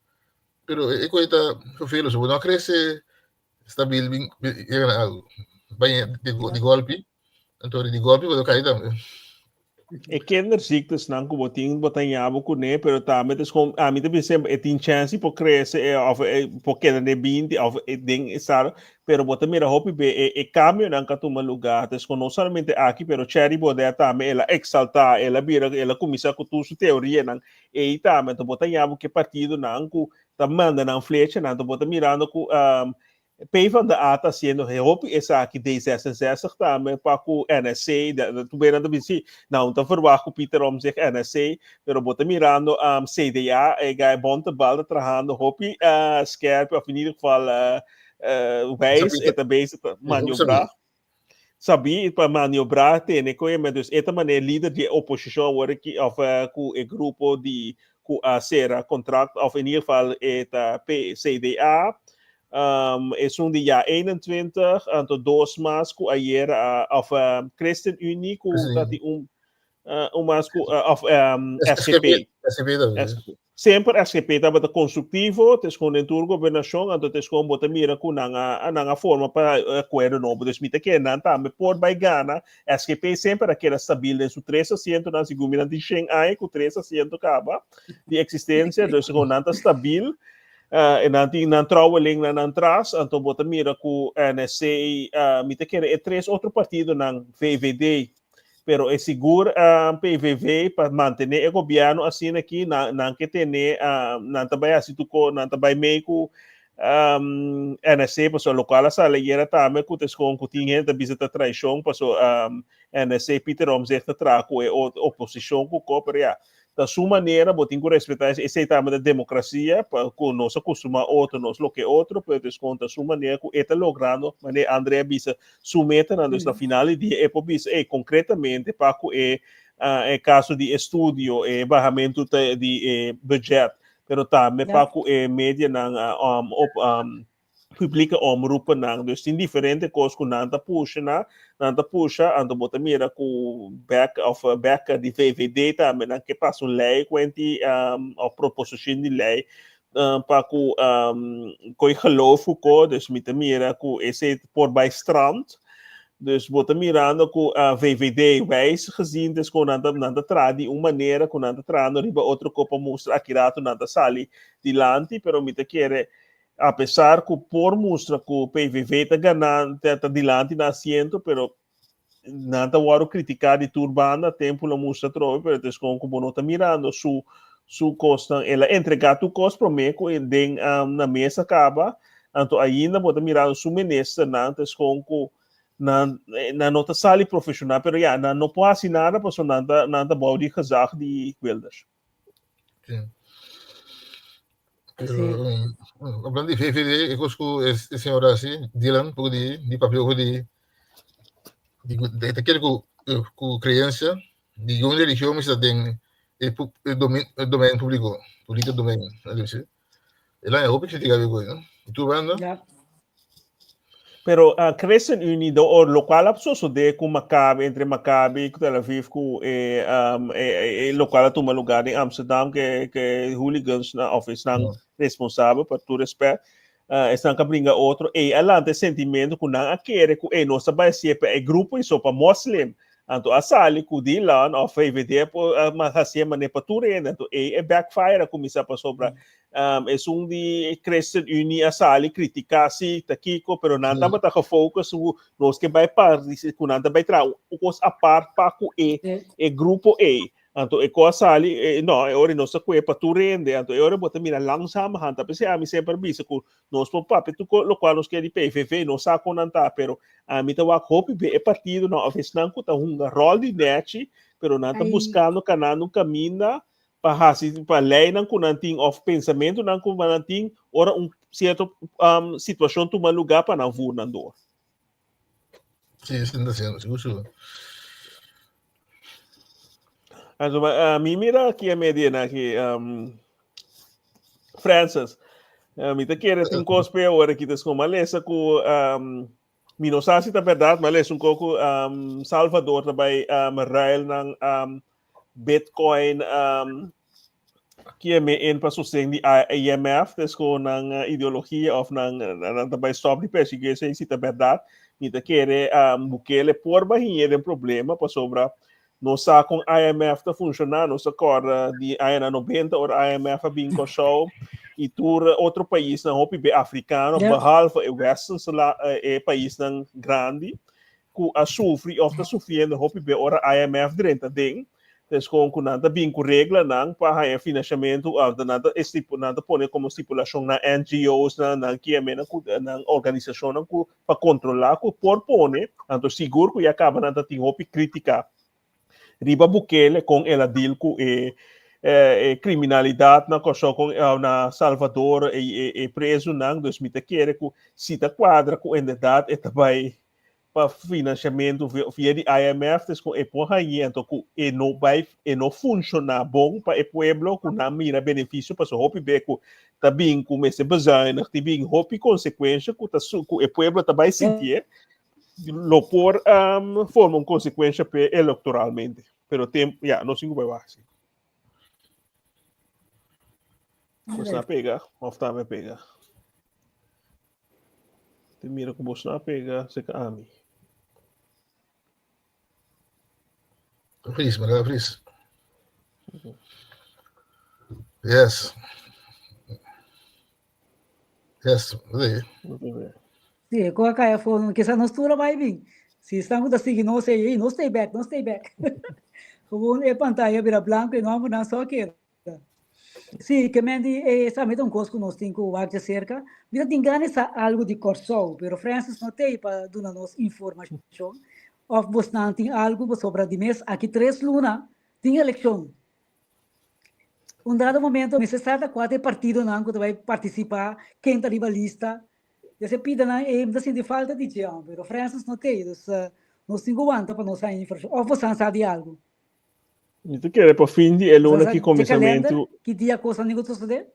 Pero e kos ei ta vervelend, so bo no a krese stabil bin yega na algu. Bai di golpi, anto di golpi bo ta kai tambe. E kinderziektes-nan ku bo tin bo ta ña bo kuné, pero tambe ta skon, ami ta bisa semper e tin chèns si por krese e òf e por keda den binti òf e den e estado, pero bo ta mira hopi be e e kambionan ku a tuma lugá, ta skon no solamente aki pero Thierry Baudet tambe el a eksaltá, el a bira, el a kuminsá ku tur su teorianan ei tambe, anto bo ta ña bo ku e partidonan ku ta manda nan flechanan, anto bo ta mirando ku PvdA ta haciendo hopi esaki D66 tambe pa cu NSC, tu bena ta bisa si, nou ta verwacht cu Pieter Omtzigt NSC, pero bo ta mirando CDA, e guy Bontebal ta trahando hopi skerp of in ieder geval wijs, e ta bezig ta maniobra. Sabi pa maniobra tene cu e, dus e ta manera lider di e oposicion awor aki of cu e grupo di cu a cera contract of in ieder geval e ta CDA, um, esun di ja 21, anto dos mas cu ayer a, of ChristenUnie cu ta di un un mas cu of um, SGP. SGP tambe. SGP. Semper SGP tabata constructivo, te gewoon den tur gobernacion, anto te gewoon bo ta mira cu nan a, nan a forma pa acuerdo nobo. Dus mi ta kere nan tambe por bay gana. SGP semper a keda stabil den su tres asientonan, segun mi nan tin shen aña cu tres asiento caba di existencia, dus gewoon nan ta stabil. Uh, en nan tin nan trouwelingnan nan tras, anto bo ta mira cu NSC, uh, mi ta kere e tres otro partidonan, VVD, pero e sigur uh, PVV pa mantene e gobierno asina aki, nan, nan ke tene, uh, nan ta bai hasi tuko, nan ta bai mee ku um, NSC, paso lokual a sali ayera tambe ku ta eskon ku tin hende ta bisa ta traishon, paso um, NSC Pieter Omtzigt ta traha ku e oposishon ku ko, pero ya, Ta su manera, bo tin ku respetá esei. Esei tambe ta demokrasia, pa ku nos a kustumá otro, nos loke otro, pero ta eskon ta su manera ku e ta logrando, manera André a bisa, su metanan. Dus na final di dia e por bisa, ey, konkretamente pa ku e e kaso di estudio, e bahamentu di e budget, pero tambe pa ku e medianan op publieke omroepennan. Dus tin diferente kos ku nan ta pusha na, nan ta pusha, anto bo ta mira ku bek of bek di VVD tambe nan ke pasa un lei kuenti um, of proposishon di lei um, pa ku um, koi geloof ku ko, dus mi ta mira ku ese por bai strand. Dus bo ta mirando ku uh, VVD wijs gezien, dus ku nan ta, nan ta traha di un manera ku nan ta trahando riba otro ko pa mustra aki rato nan ta sali dilanti, pero mi ta kere Apesar ku por mustra ku PVV ta gana, ta dilanti na asiento, pero nan ta wòrdu kritiká di tur banda, tempu lo mustra atrobe, pero ta eskon ku bo no ta mirando su su kosnan. El a entregá tur kos promé ku e den na mesa kaba, anto ainda bo ta mirando su ministernan ta eskon ku nan nan no ta sali profeshonal, pero ya, nan no por hasi nada pasobra nan ta nan ta bou di gezag di Wilders. Sí. Pero, hablando di VVD, e kos ku e señor hasi, Dylan, poko di di papia oko di di ku e ta kere ku ku creencia di un religion mester ta den e e e domein publico, publico domein, El a hopi critica e koe, no? Y tur banda? Ja. Pero uh, ChristenUnie, do, or, locual a sosode cu Maccabi, entre Maccabi y Tel Aviv, cu e, um, e, e, e locual a tuma lugar in Amsterdam, que, que hooligans na, of esnan Ja. responsabel, pa tur respect, uh, esnan ka bringa otro, e alante sentimento cu nan a kere cu e nos ta bai hacié pa e grupo y so pa moslim. Anto a sali cu Dylan of VVD por uh, ma hacié mané pa tur hende. Anto e, e backfire a cuminsa pasobra Um, esun di ChristenUnie a sali critica si ta kiko, pero nan tabata gefocus ku nos ke bai participar, ku nan ta bai tra un kos apart pa ku e, e grupo e. Anto e ko a sali, e, no, e ora nos ta kue pa tur hende, anto e ora bo ta mira langzamerhand, ta p'esei ami semper bisa ku nos por papia tur ko lokual nos ke di PVV, nos sa kon nan ta, pero ami ta wak hopi be e partidonan of esnan ku ta hunga ròl di nèchi, pero nan ta buskando kanando un kaminda pa hasi pa leinan ku nan tin òf pensamentunan ku nan tin ora un sierto um, situashon tuma lugá pa nan voer nan door. Sí, sí, sí, sigur, sigur. Also, uh, mi mira aki a media na aki, um, Francis, uh, mi ta kere tin kos pe ora ki ta malesa ku um, Mi no sa si ta berdad, ma les un koko um, Salvador ta bai um, ruil nan um, Bitcoin um, kie me in pa sosten di IMF, des ko nan uh, ideologia of nan, nan ta bai stop di perseguir sei si ta berdad. Mi ta kere um, Bukele por bahinye den problema pasobra Nos sa kon IMF ta funshoná, nos ta kòrda di añanan 90 ora IMF a bin Kòrsou i tur otro paisnan hopi be afrikano, behalve e westense e paisnan grandi ku a sufri òf ta sufriendo hopi be ora IMF drenta den. Des kon ku nan ta bin ku reglanan pa haña finansiamentu òf nan ta nan ta pone komo stipulashon nan NGO's nan, nan kiamenan ku nan organisashonnan ku pa kontrolá ku por pone, anto sigur ku ya kaba nan ta tin hopi krítika riba Bukele kon el a deal ku e e kriminalidat na Kòrsou kon na Salvador e e e prezunan, dus mi ta kere ku si ta kuadra ku inderdat e ta bai pa finansiamentu via di IMF des kon e por hañ'é anto ku e no bai e no funshoná bon pa e pueblo ku nan mira benefisio pasobra hopi be ku ta bin ku mester bezuinig, tin bin hopi konsekuensha ku ta ku e pueblo ta bai sintié, lo por um, forma un konsekuensha p'e elektoralmente. Pero tem, ya, no sin ku bai wak si. Bos na pega, of ta me pega. Te mira ku bos na pega, seka ami. Fris, maar fris. Yes. Yes, sí. Sí, ko a kaya for, kisa nos tura bai bin. Si están ku ta sigui nos ei, no stay back, no stay back. Gewoon e pantalla bira blanco e no nan so keda. Sí, ke men di e sa mi ta un kos ku nos tin ku wak djaserka. Mi ta tin gana di sa algu di Kòrsou, pero Francis no t'ei pa duna nos informashon. Òf bosnan tin algu pasobra di mes aki tres luna tin elekshon. Un dado momento mester sa ta kua ta e partidonan ku ta bai partisipá, ken ta riba lista. Des e pidanan ei mi ta sinti falta di dje, pero Francis no t'ei, dus nos tin ku wanta pa nos haña informashon. Òf bosan sa di algu? Mi ta kere pa fin di e luna ki kuminsamentu. Ki dia kosnan tin ku sosodé?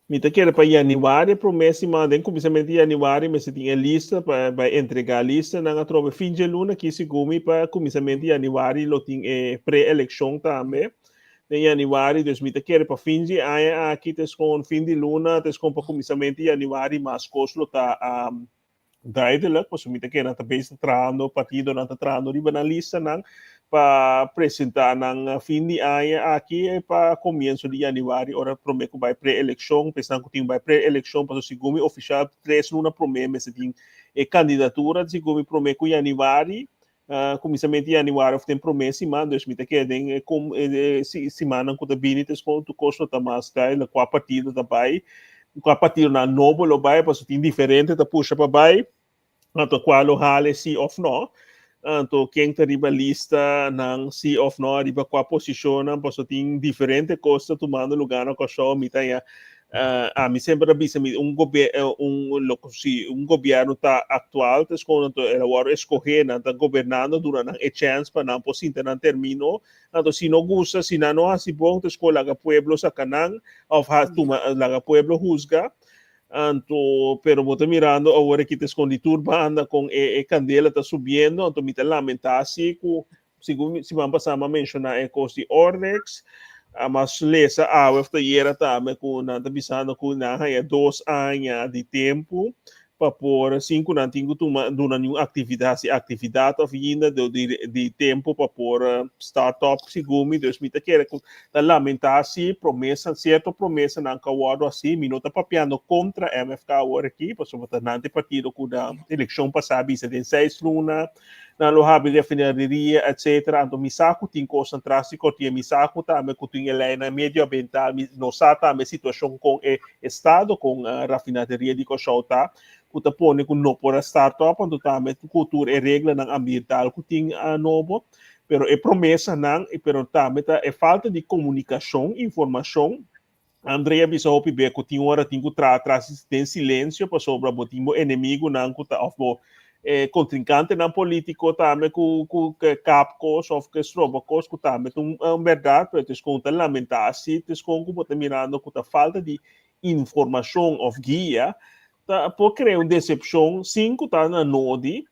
Mi ta kere pa yanüari e promé siman, den kuminsamentu di yanüari mester tin e lista pa bai entregá listanan atrobe. Fin dje luna ki segun mi pa kuminsamentu di yanüari lo tin e pre-elekshon tambe den yanüari. Dus mi ta kere pa fin di aña aki ta eskon fin di luna ta eskon pa kuminsamentu di yanüari mas kos lo ta Duidelijk, pasobra mi ta kere nan ta bezig ta trahando, partidonan ta trahando riba nan listanan pa presenta nan fin di aña aki pa comienzo di januari ora prome cu bay pre-eleccion, p'esnan cu tin bay pre-eleccion pasobra segun mi oficial tres luna prome mester tin e candidatura segun mi prome cu januari cuminsament di januari of den prome siman, dus mi ta kere den e simannan cu ta bini ta escoge tur cos lo ta mas duidelijk cua partido ta bay, cua partidonan nobo lo bay pasobra tin diferente ta pusha pa bay, anto cua lo hale si of no, anto ken ta riba lista nan si of no, riba cua posicionnan pasobra tin diferente cos ta tumando lugar na Kòrsou, mi ta haña. Ami semper a bisa mi un gobier un lo si un gobierno ta actual ta escoge anto el a wòrdu escoge nan ta gobernando duna nan e chance pa nan por sinta nan termino anto si no gusta si nan no hasi bon ta escoge laga pueblo saca nan of tuma laga pueblo huzga anto pero bo ta mirando awor aki ta escondi tur banda con e e candela ta subiendo anto mi ta lamenta si cu Segun siman pasá mi a menshoná e kos di Ordex, a mas lesa awe of tayera tambe ku nan ta bisando ku nan haña dos aña di tempu pa por sin ku nan tin ku tuma duna niun aktividat, hasi aktividat of yinda di di di tempu pa por start up segun mi. Dus mi ta kere ku ta lamentá si promesa sierto promesanan ku a wòrdu hasi. Mi no ta papiando kontra MFK awor aki pasobra ta nan ta e partido ku na elekshon pasá a bisa den seis luna nan lo habri refineria etcetera anto mi sa ku tin kosnan tras di kortina mi sa ku tambe ku tin e leinan medioambiental mi no sa tambe situashon kon e estado kon rafinaderia di Kòrsou ta ku ta pone ku no por a start up anto tambe ku tur e reglanan ambiental ku tin nobo pero e promesanan pero tambe ta e falta di komunikashon informashon. André a bisa hopi be ku tin ora tin ku traha tras den silensio pasobra bo tin bo enemigunan ku ta òf bo kontrinkantenan polítiko tambe ku ku ke kap kos òf ke stroba kos ku tambe ta un bèrdat pero tes kon ta lamentá si tes kon ku bo ta mirando ku ta falta di informashon òf guia ta por krea un desepshon sin ku ta na nodi,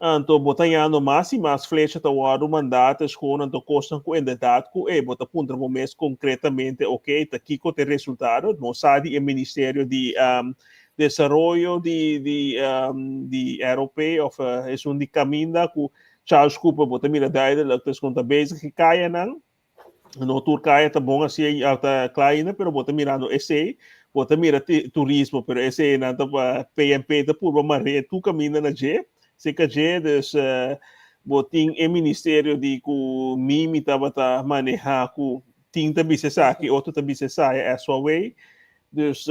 anto bo ta hañando mas i mas flecha ta wòrdu mandá ta eskon, anto kosnan ku inderdat ku e bo ta puntra bo mes konkretamente oke ta kiko ta e resultado, nos sa di e ministerio di desaroyo di di di ROP òf esun di kaminda ku Charles Cooper bo ta mira duidelijk ta eskon ta bezig e kayanan. No tur kaya ta bon así ta kla ainda, pero bo ta mirando esei, bo ta mira turismo, pero esei nan ta PNP ta purba mar'é tur kaminda na dje, seka dje, dus bo tin e ministerio di ku Mimi tabata manehá ku tin ta bisa esaki, otro ta bisa esaya, Eswawey, dus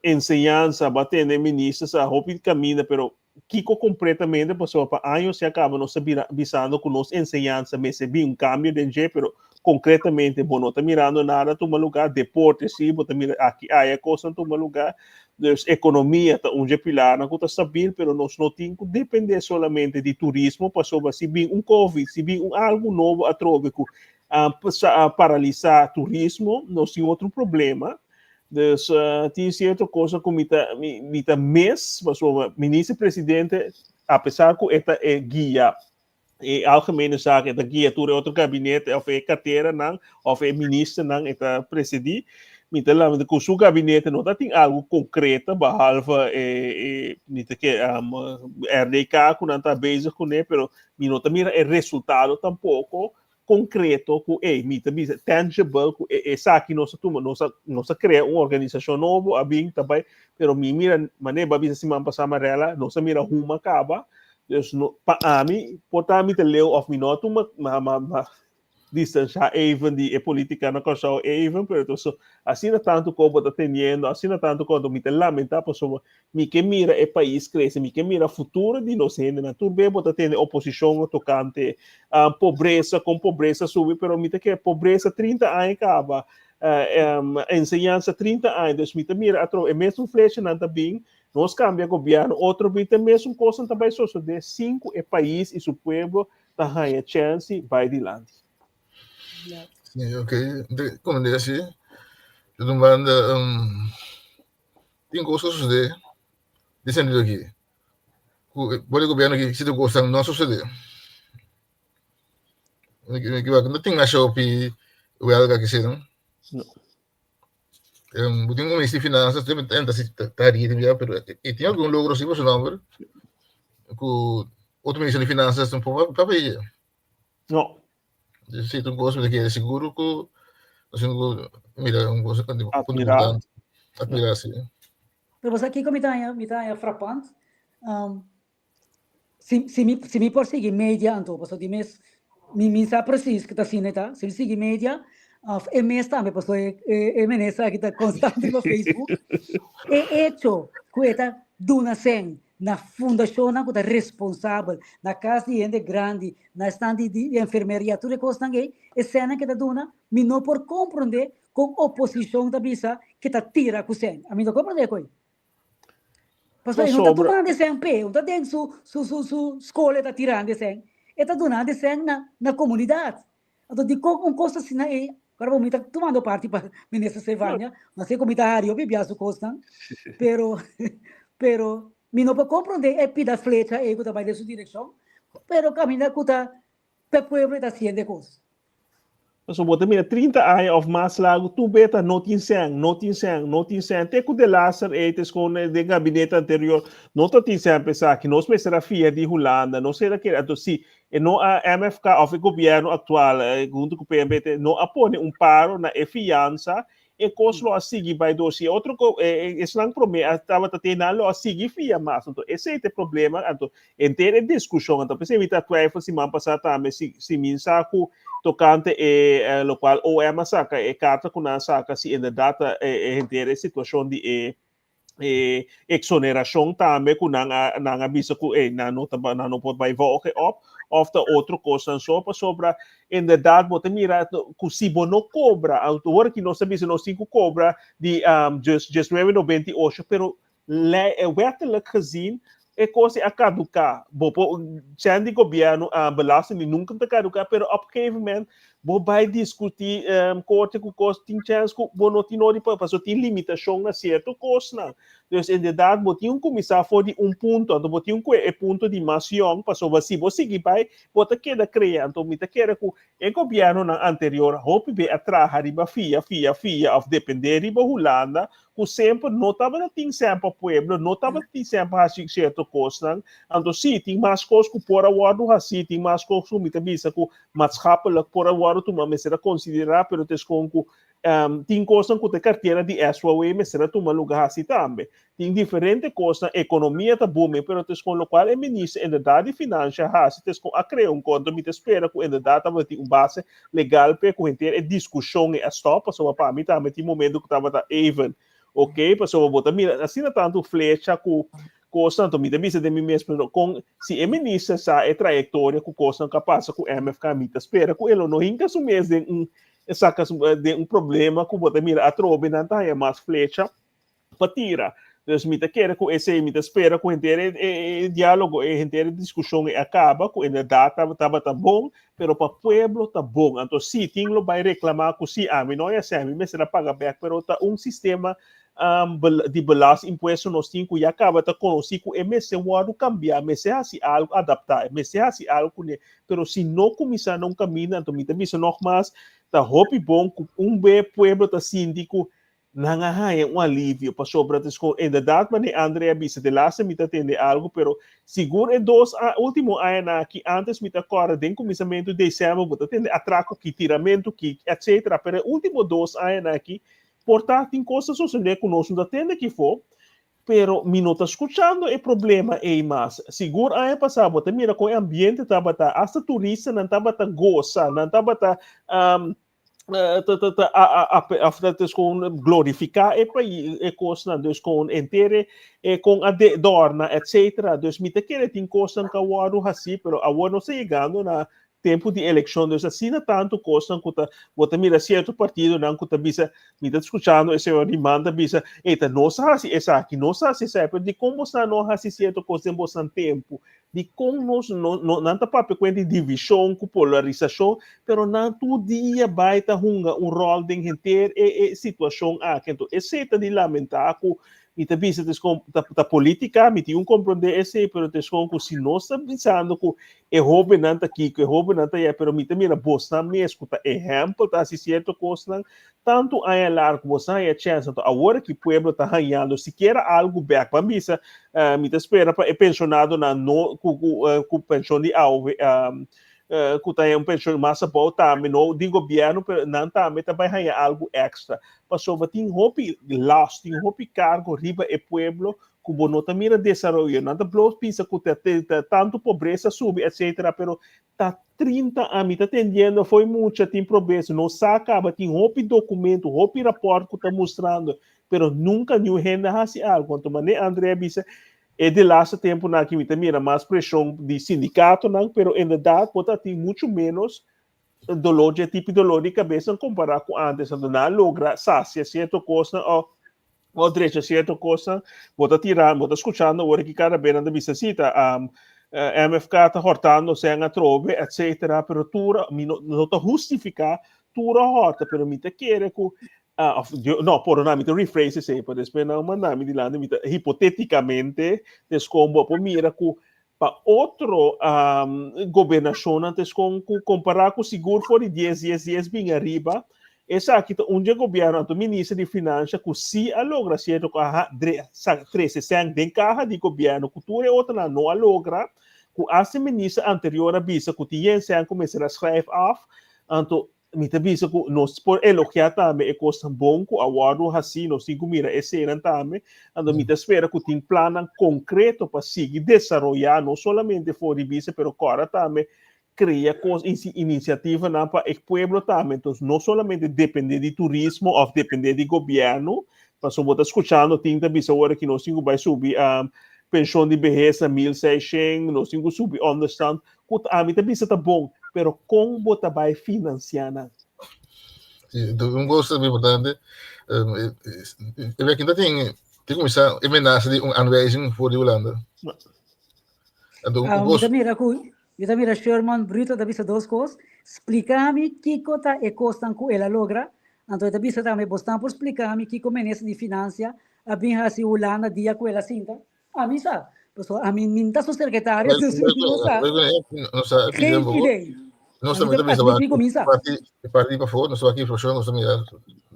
enseñansa, bo a tende e minister sa hopi kaminda, pero Kiko kompletamente pasobra pa años ya kaba nos ta bira bisando ku nos enseñansa mester bin un kambio den dje pero konkretamente bo no ta mirando nada tuma lugá, deporte si bo ta mira aki aya kosnan tuma lugá, dus ekonomia ta un dje pilarnan ku ta stabil pero nos no tin ku depende solamente di turismo pasobra si bin un covid si bin un algu nobo atrobe ku a paralisa turismo nos tin otro problema. Dus tin cierto cosa cu mi ta mi, mi ta mis, pasobra minister presidente a pesar cu e ta e guia e algemene zaken, e ta guia tur e otro gabinete of e carteranan of e ministernan e ta presidi, mi ta lamenta cu su gabinete no ta tin algo concreto behalve e, e mi ta ke um, RDK cu nan ta bezig cune, pero mi no ta mira e resultado tampoco konkreto ku ey mi ta bisa tangible ku e esaki nos a tuma nos a nos a krea un organisashon nobo a bin ta bai pero mi mira manera bo a bisa siman pasá Marella nos a mira huma kaba dus no pa ami por ta mi ta leu òf mi no a tuma ma ma ma distanshá even di e politika na Kòrsou even pero entonces asina tantu ku bo ta teniendo asina tantu ku mi ta lamentá pasobra Mi ke mira e pais krese, mi ke mira futuro di nos hendenan. Tur be bo ta tende oposishon tokante pobresa, kon pobresa subi, pero mi ta kere pobresa 30 aña kaba, enseñansa 30 aña. Dus mi ta mira atrobe e mesun flechanan ta bin, nos kambia gobièrnu, otro bin ta e mesun kosnan ta bai sosodé sin ku e pais i su pueblo ta haña chèns di bai dilanti. Sí, ok. Como desi, de un banda, Tin kos ku a sosodé den sentido aki, ku bo di gobièrnu aki sierto kosnan no a sosodé. No tin masha hopi wèlga ki seren. No. Bo tin un minister di finansa ta ria tin bia pero e tin algun logro si pa su nòmber ku otro minister di finansa tampoco papia. No. Si un kos mi ta kere seguro ku mira un kos Admira. Admira si. Pero bo sa kiko mi ta haña mi ta haña frappant? Um, si si mi si mi por sigui media anto pasobra di mes mi mi sa precies ku ta asina e ta si mi sigui media of e mes tambe pasobra e e e minister aki ta konstante riba Facebook e echo ku e ta duna sèn na fundashonnan ku ta responsabel, na kas di hende grandi, na esnan di di enfermeria, tur e kosnan ei, e sènnan ke ta duna, mi no por komprondé. Kon oposishon ta bisa ke ta tira ku sèn? Ami no komprendé koe. Pasobra e no ta dunando e sèn p'e, no ta den su su su su skol e ta tirando e sèn, e ta dunando e sèn na na komunidat. Anto dikon un kos asina ei, ora bo mi ta tumando parti pa Minister Stefania, no sé ku mi ta hari hopi bia su kosnan, pero pero mi no por komprendé e pida flecha ei ku ta bai den su direkshon, pero kaminda ku ta P'e pueblo e ta haciendo e cos. Pasobra bo ta mira 30 aña of mas largu tur beta no tin sèn, no tin sèn, no tin sèn. Te ku delaster ei ta eskonde den gabinete anterior no ta tin sèn pa esaki. Nos mester a fia di Hulanda, nos era kere. Anto si e no a MFK of e gobièrnu aktual huntu ku PNP no a pone un paro na e fiansa, e kos lo a sigui bai dor. Si e otro esnan promé a tabata tin nan lo a sigui fia mas. Anto esei ta e problema. Anto henter e diskushon. Anto p'esei mi ta twijfel siman pasá tambe si si mi sa ku tokante e lokual OM a saka, e karta ku nan a saka si inderdat ta e henter e situashon di e e exoneracion tambe cu nan a nan a bisa cu ey nan no ta nan no por bay volge op of ta otro cosnan so pasobra inderdaad bo ta mira cu si bo no cobra awor aki nos ta bisa nos tin cu cobra di djes djesnuebe noventa i ocho pero ley wettelijk gezien e cos a caduca bo por cen di gobierno belasting di nunca ta caduca pero op gegeven moment Bo bai diskutí korte ku kos, tin chèns ku bo no tin nodi pa, pasobra tin limitashon na sierto kosnan. Dus inderdat bo tin ku kuminsá for di un punto, anto bo tin ku e punto di mas yòn, pasobra si bo sigui bai, bo ta keda krea. Anto mi ta kere ku e gobièrnunan anterior hopi be a traha riba fia, fia, fia òf dependé riba Hulanda, ku semper no tabata tin sèn pa pueblo, no tabata tin sèn pa hasi sierto kosnan. Anto sí, tin mas kos ku por a wòrdu hasí, tin mas kos ku mi ta bisa ku maatschappelijk por a wòrdu tuma, mester a konsiderá, pero ta eskon ku tin kosnan ku ta e kartera di SWA mester a tuma lugá hasi tambe. Tin diferente kosnan, ekonomia ta booming, pero ta eskon lokual e minister inderdat di finansha hasi ta eskon a krea un konto, mi ta spera ku inderdat tabata tin un base legal p'e ku henter e diskushon e a stòp, pasobra pa mi tambe tin momento ku tabata even ok, pasobra bo ta mira asina tantu flecha ku kosnan, anto mi ta bisa den mi mes, pero kon si e minister sa e trayektoria ku kosnan ku a pasa ku MFK, mi ta spera ku e lo no hinka su mes den un saka su den un problema ku bo ta mira atrobe nan ta haña mas flecha pa tira. Dus mi ta kere ku esei, mi ta spera ku henter e, e, e diálogo, e henter e diskushon e a kaba, ku inderdat tabata bon, pero pa pueblo ta bon. Anto sí, tin lo bai reklamá ku sí, ami no a hasi, ami mester a paga bèk, pero ta un sistema um, di belasting impuesto nos tin ku ya kaba ta konosí ku e mester wòrdu kambiá, mester hasi algu, adaptá, mester hasi algu kuné. Pero si no kuminsá na un kaminda, anto mi ta bisa nògmas, ta hopi bon ku un be pueblo ta sinti ku Nan a haña un alivio pasobra ta skon inderdaad manera Andre a bisa de laatste mi ta tende algo pero sigur e dos ultimo añanan aki antes mi ta kòrda den kuminsamentu december bo ta tende atrako ki tiramentu ki etc pero e ultimo dos añanan aki por ta tin kos ta sosode ku nos no ta tende kifo pero mi no ta skuchando e problema ei mas sigur aña pasá bo ta mira kon e ambiente tabata hasta turistanan tabata gosa nan tabata ta ta ta gewoon glorifica e pais e cosnan dus con entere e con a de dorna etcetera dus mi ta kere tin cosnan ka wordo haci pero awor nos ta yegando na tempo di eleccion dus asina tanto cosnan cu ta bo ta mira cierto partidonan cu ta bisa mi ta scuchando e señor Rimán ta bisa ey ta nos a haci esaki nos a haci esaki pero dicon bosnan no a haci cierto cos den bosnan tempo Dikon nos no, no, nan ta papia kuenta di divishon ku polarisashon, pero nan tur dia bai ta hunga un ròl den henter e, e situashon aki. Anto esei ta di lamentá ku mi ta bisa ta eskon ta, ta polítika, mi tin un komprondé esei, pero ta eskon ku si nos ta bisando ku e hóbennan ta kiko, e hóbennan ta ya, pero mi ta mira bosnan mes ku ta ehèmpel ta hasi sierto kosnan, tantu aña largu bo sa haña chèns, anto awor aki pueblo ta hañando sikiera algu bèk. Ban bisa, mi ta spera pa e penshonadonan no ku ku ku penshon di aov ku ta haña un penshon mas abou tambe no di gobièrnu pero nan tambe ta bai haña algu èkstra. Pasobra tin hopi last, tin hopi kargo riba e pueblo ku bo no ta mira desaroyo. Nan ta bloos bisa ku ta tantu pobresa subi etsetera pero Ta 30 a mi ta tendiendo fo'i mucha tin probeso no sa caba tin hopi documento hopi rapport cu ta mustrando pero nunca niun hende a haci algo anto mane Andre a bisa e de laatste temponan aki mi ta mira mas presion di sindicatonan pero inderdaad bo ta tin mucho menos. doló dje tipo doló di kabes nan kompará ku antes. Anto nan a logra sasia sierto kosnan o o drecha sierto kosnan. Bo ta tira, bo ta skuchando ora ki kada be nan ta bisa si ta MFK ta hòrtando sèn atrobe etsetera, pero tur mi no no ta hustifiká tur a hòrta, pero mi ta kere ku of no pordona mi ta rephrase esei pa despues nan manda mi dilanti mi ta hipotetikamente deskon bo por mira ku pa otro gobernashonnan ta eskon ku kompará ku sigur for di dies dies dies bin ariba, esaki ta un dje gobièrnu anto minister di finansha ku si a logra sierto ku a trese sèn den kaha di gobièrnu ku tur e otronan no a logra, ku asta e minister anterior a bisa ku tin yen sèn ku mester a skrijf af, anto Mi ta bisa ku nos por elogiá tambe e kosnan bon ku a wòrdu hasí, nos tin ku mira eseinan tambe. Anto mi ta spera ku tin plannan konkreto pa sigui desaroyá no solamente for di bista pero kòrda tambe krea kos inisiativanan pa e pueblo tambe. Entonces no solamente dependé di turismo òf dependé di gobièrnu, pasobra bo ta skuchando tin ta bisa ora ki nos tin ku bai subi penshon di behes na 1600, nos tin ku subi ònderstant. Ku ami ta bisa ta bon, pero kon bo ta bai finansiá nan? Sí, un cosa muy importante. E werking dat tin, tin kuminsá e menasa di un aanwijzing voor di Hulanda. Anto, un cos... Mi ta mira ku, mi ta mira Sherman Brito ta bisa dos kos. Splika mi kiko ta e kosnan ku el a logra. Anto e ta bisa tambe, bosnan por splika mi kiko minister di finansia a bin hasi Hulanda dia ku el a sinta? Ami sa, pasobra ami min ta su sekretario, dus mi no sa. No sa, Geen idee. Nos tambe ta bisa parti, parti pafó, nos wak informashon, nos ta mira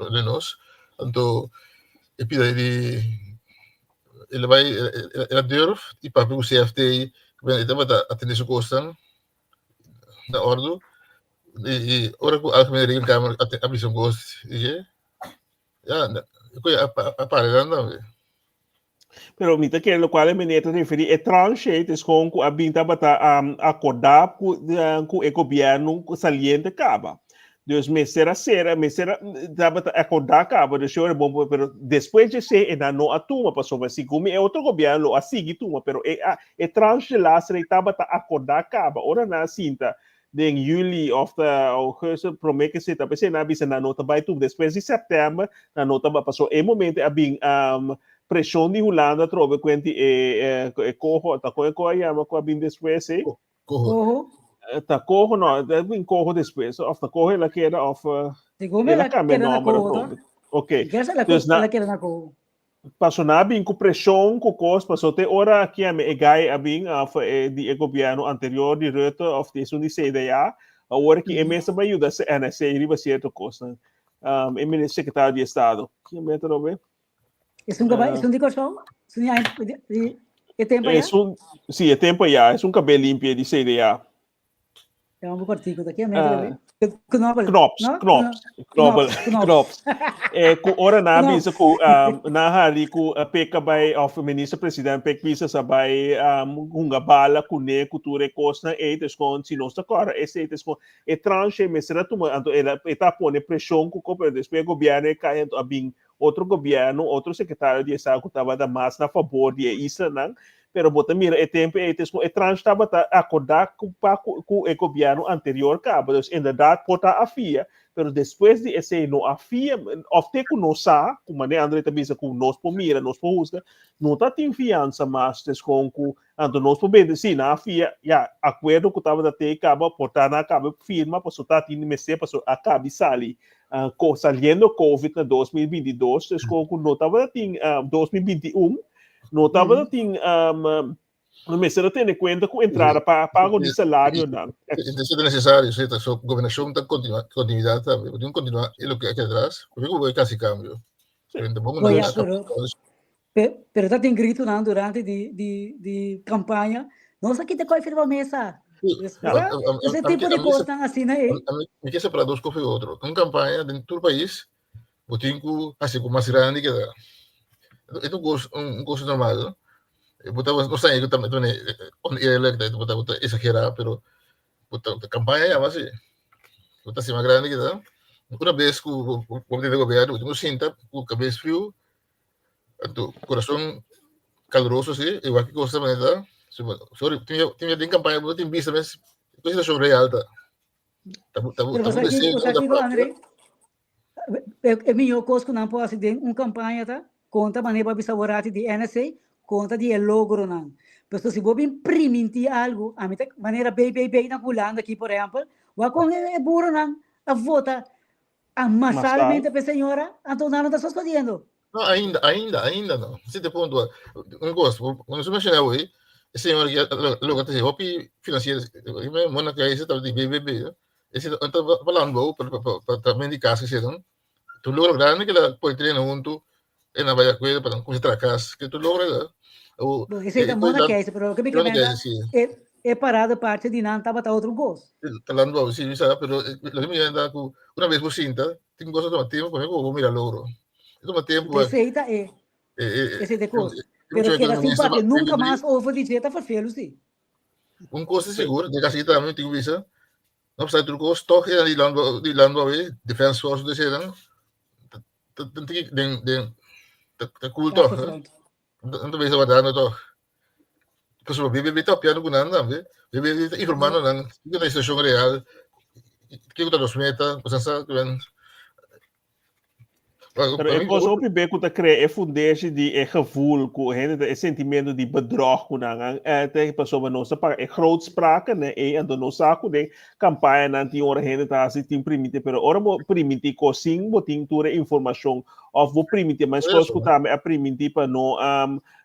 de nos. Anto e pida di el a bai, el a durf i papia ku CFT, e tabata atendé su kosnan na òrdu. I ora ku Algemene Rekenkamer a bisa un kos, dije, ya, a para nan tambe. Pero mi ta kere locual e meneer ta referi e tranche es con cu a bin tabata um, acorda cu, uh, cu e gobierno saliente caba. Dus mester a ser, mester a, tabata acorda caba, dus yo bon, pero después de ese e no a tuma pasobra segun mi e otro gobierno lo a sigui tuma, pero e, a, e tranche de laatste tabata acorda caba. Ora na sinta den juli of ta augustus prome ke seta p'esei nan a bisa nan no ta bai tur despues di september nan no ta bai pasobra e momento a bin preshon di Hulanda atrobe kuenti e e koho ta kon e koho a yama ku a bin despues ei Koho. Ta koho no a bin koho despues of ta koho el a keda of Segun el a kambia keda na nomber koho atrobe to. Ok El dus a keda na koho. Paso nan a bin ku preshon ku kos, paso te ora kieme e gai a bin of e di e gobièrnu anterior di Rutte of di esun di CDA, awor ki e mes a bai yuda NSC riba sierto kosnan. Um, e minister sekretario di estado. Kieme ta robe? Esun ka bai, esun di Kòrsou? Esun di ai- di- di e tempo allá? Esun, si, e tempo allá, esun kabel limpia di CDA. Ja, un kortico ta kia mete Knobbel. Knops, no? knops, knobbel, knops. Eh, ku ora na bisa ku um, na hari ku uh, Pek bai of minister president Pek bisa sa bai um, hunga bala ku ne ku tur e kosnan ei tes kon si nos ta kora esei tes kon e tranche mester a tuma anto el e ta pone preshon ku ko pero despues gobierno e kai anto a bin otro gobierno otro sekretario di estado ku tabata mas na fabor di e islanan. Pero bo ta mira e tempo ei tes ku e tranche tabata akordá ku pa ku ku e gobièrnu anterior kaba. Dus inderdat por ta a fia, pero despues di esei no a fia, òf te ku nos sa, ku manera Andre ta bisa ku nos por mira, nos por husga, no ta tin fiansa mas tes kon ku anto nos por bende si nan a fia, ya, akuerdo ku tabata te kaba por ta nan a kaba firma pasobra ta tin mester pasobra a kabi sali ko saliendo covid na 2022 tes kon ku no tabata tin 2021 No tabata tin um, no mester a tene cuenta cu entrada pa pago di salarionan. Entonces es necesario, ¿cierto? So, gobernación ta continua, continuidad también. Porque continua es lo que hay que atrás. Porque como casi cambio. Sí. Pero tampoco Oye, no pero, pero, pero ta tin grito nan durante di, di, di campaña. Nos aquí te coy firma mesa. Ese tipo de cosas así, ¿no? Mi quiere separar dos cosas de otro. Un campaña dentro del país, bo tin ku hasi ku mas grandi keda. E ta un kos un kos normal no. Bo ta no sa ku ta oneerlijk bo ta bo ta exagerá pero bo ta kampaña yama asi. Bo ta hasi mas grandi keda. Una bes ku bo tene gobierno bo tin ku sinta ku kabes friu anto kurason kaluroso asi i wak ki kos ta manera ta. Sorry tin den kampaña bo tin bista mes ku e situashon real ta. Pero ta deseo ta kiko, André? E mihó kos ku nan por hasi den un kampaña ta konta manera bo a bisa aworati di NSA, konta di e logronan. Pasobra si bo bin primintí algu, ami ta manera BBB na Hulanda aki por ehèmpel, wak kon e buronan a vota masalmente pa e señora, anto nan no ta sosodiendo. No, ainda, ainda, ainda no. Si te punto, un kos, cuando se menciona hoy, e señor que lo que te hopi financiero, me mona que ese di BBB, ese está falando pa también di casa ese, no? Tu logro grande que la puede tener junto en la vaya cuida para concentrar casa, que tu logro, o Ese ta mona que ese, pero que me que e e parada parte di nan tabata otro kos. Talando, sí, pero lo que me anda ku una vez vos sinta, tin cosa toma tiempo, por ejemplo, mira logro. Toma tempo. Esei ta e. Esei ta kos. Pero keda sin papia nunca mas over di dje ta vervelu si. Un kos ta sigur, den kasi tambe tin ku bisa, no obstante tur kos, tòg e di landbouw, di landbouw e, Defense Force de senan, ta ta den den ta cool tòg. Nan ta bisa wardando tòg. Pasobra BBB ta papiando ku nan tambe. BBB ta informando nan kiko ta e situashon real, kiko ta nos meta, ku sa sa ku nan. Pero e kos hopi be ku ta krea e fundeshi di e gevoel ku hende ta e sentimento di bedrog ku nan an te pasobra nos ta paga e grootspraak ne ei anto nos sa ku den kampaña nan tin ora hende ta hasi tin primiti pero ora bo primiti kos sin bo tin tur e informashon òf bo primiti mas kos ku tambe a primiti pa no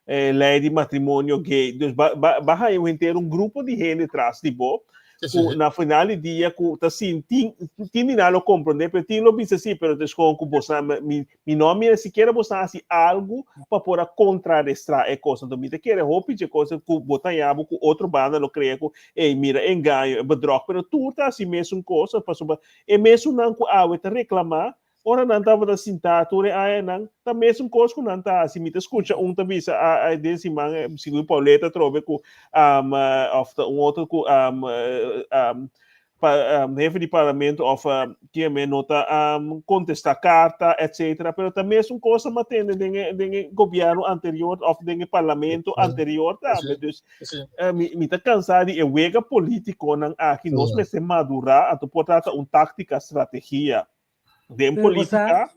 lei di matrimonio gay. Dus ba ba ba haña un henter un grupo di hende tras di bo ku na final di dia ku ta sinti tin di nan lo komprondé pero tin lo bisa si pero ta eskon ku boso mi mi no a mira sikiera boso a hasi algu pa por a kontrarestra e kos. Anto mi ta kere hopi dje kos ku bo ta haña bo ku otro banda lo krea ku ey mira e engaño e bedrog pero tur ta hasi mesun kos pasobra e mesunnan ku awe ta reklamá Ora nan tabata sintá tur e añanan, ta mesun kos ku nan ta hasi. Mi ta skucha un ta bisa den siman, segun Paulette atrobe ku òf ta un otro ku hefe di parlamento òf kieme no ta kontestá karta etcetera. Pero ta mesun kos a matende den e den e gobièrnu anterior òf den e parlamento anterior tambe. Dus mi ta kansá di e wega polítikonan aki. Nos mester madurá anto por trata un táktika, strategia. Den Pero bo sa, política,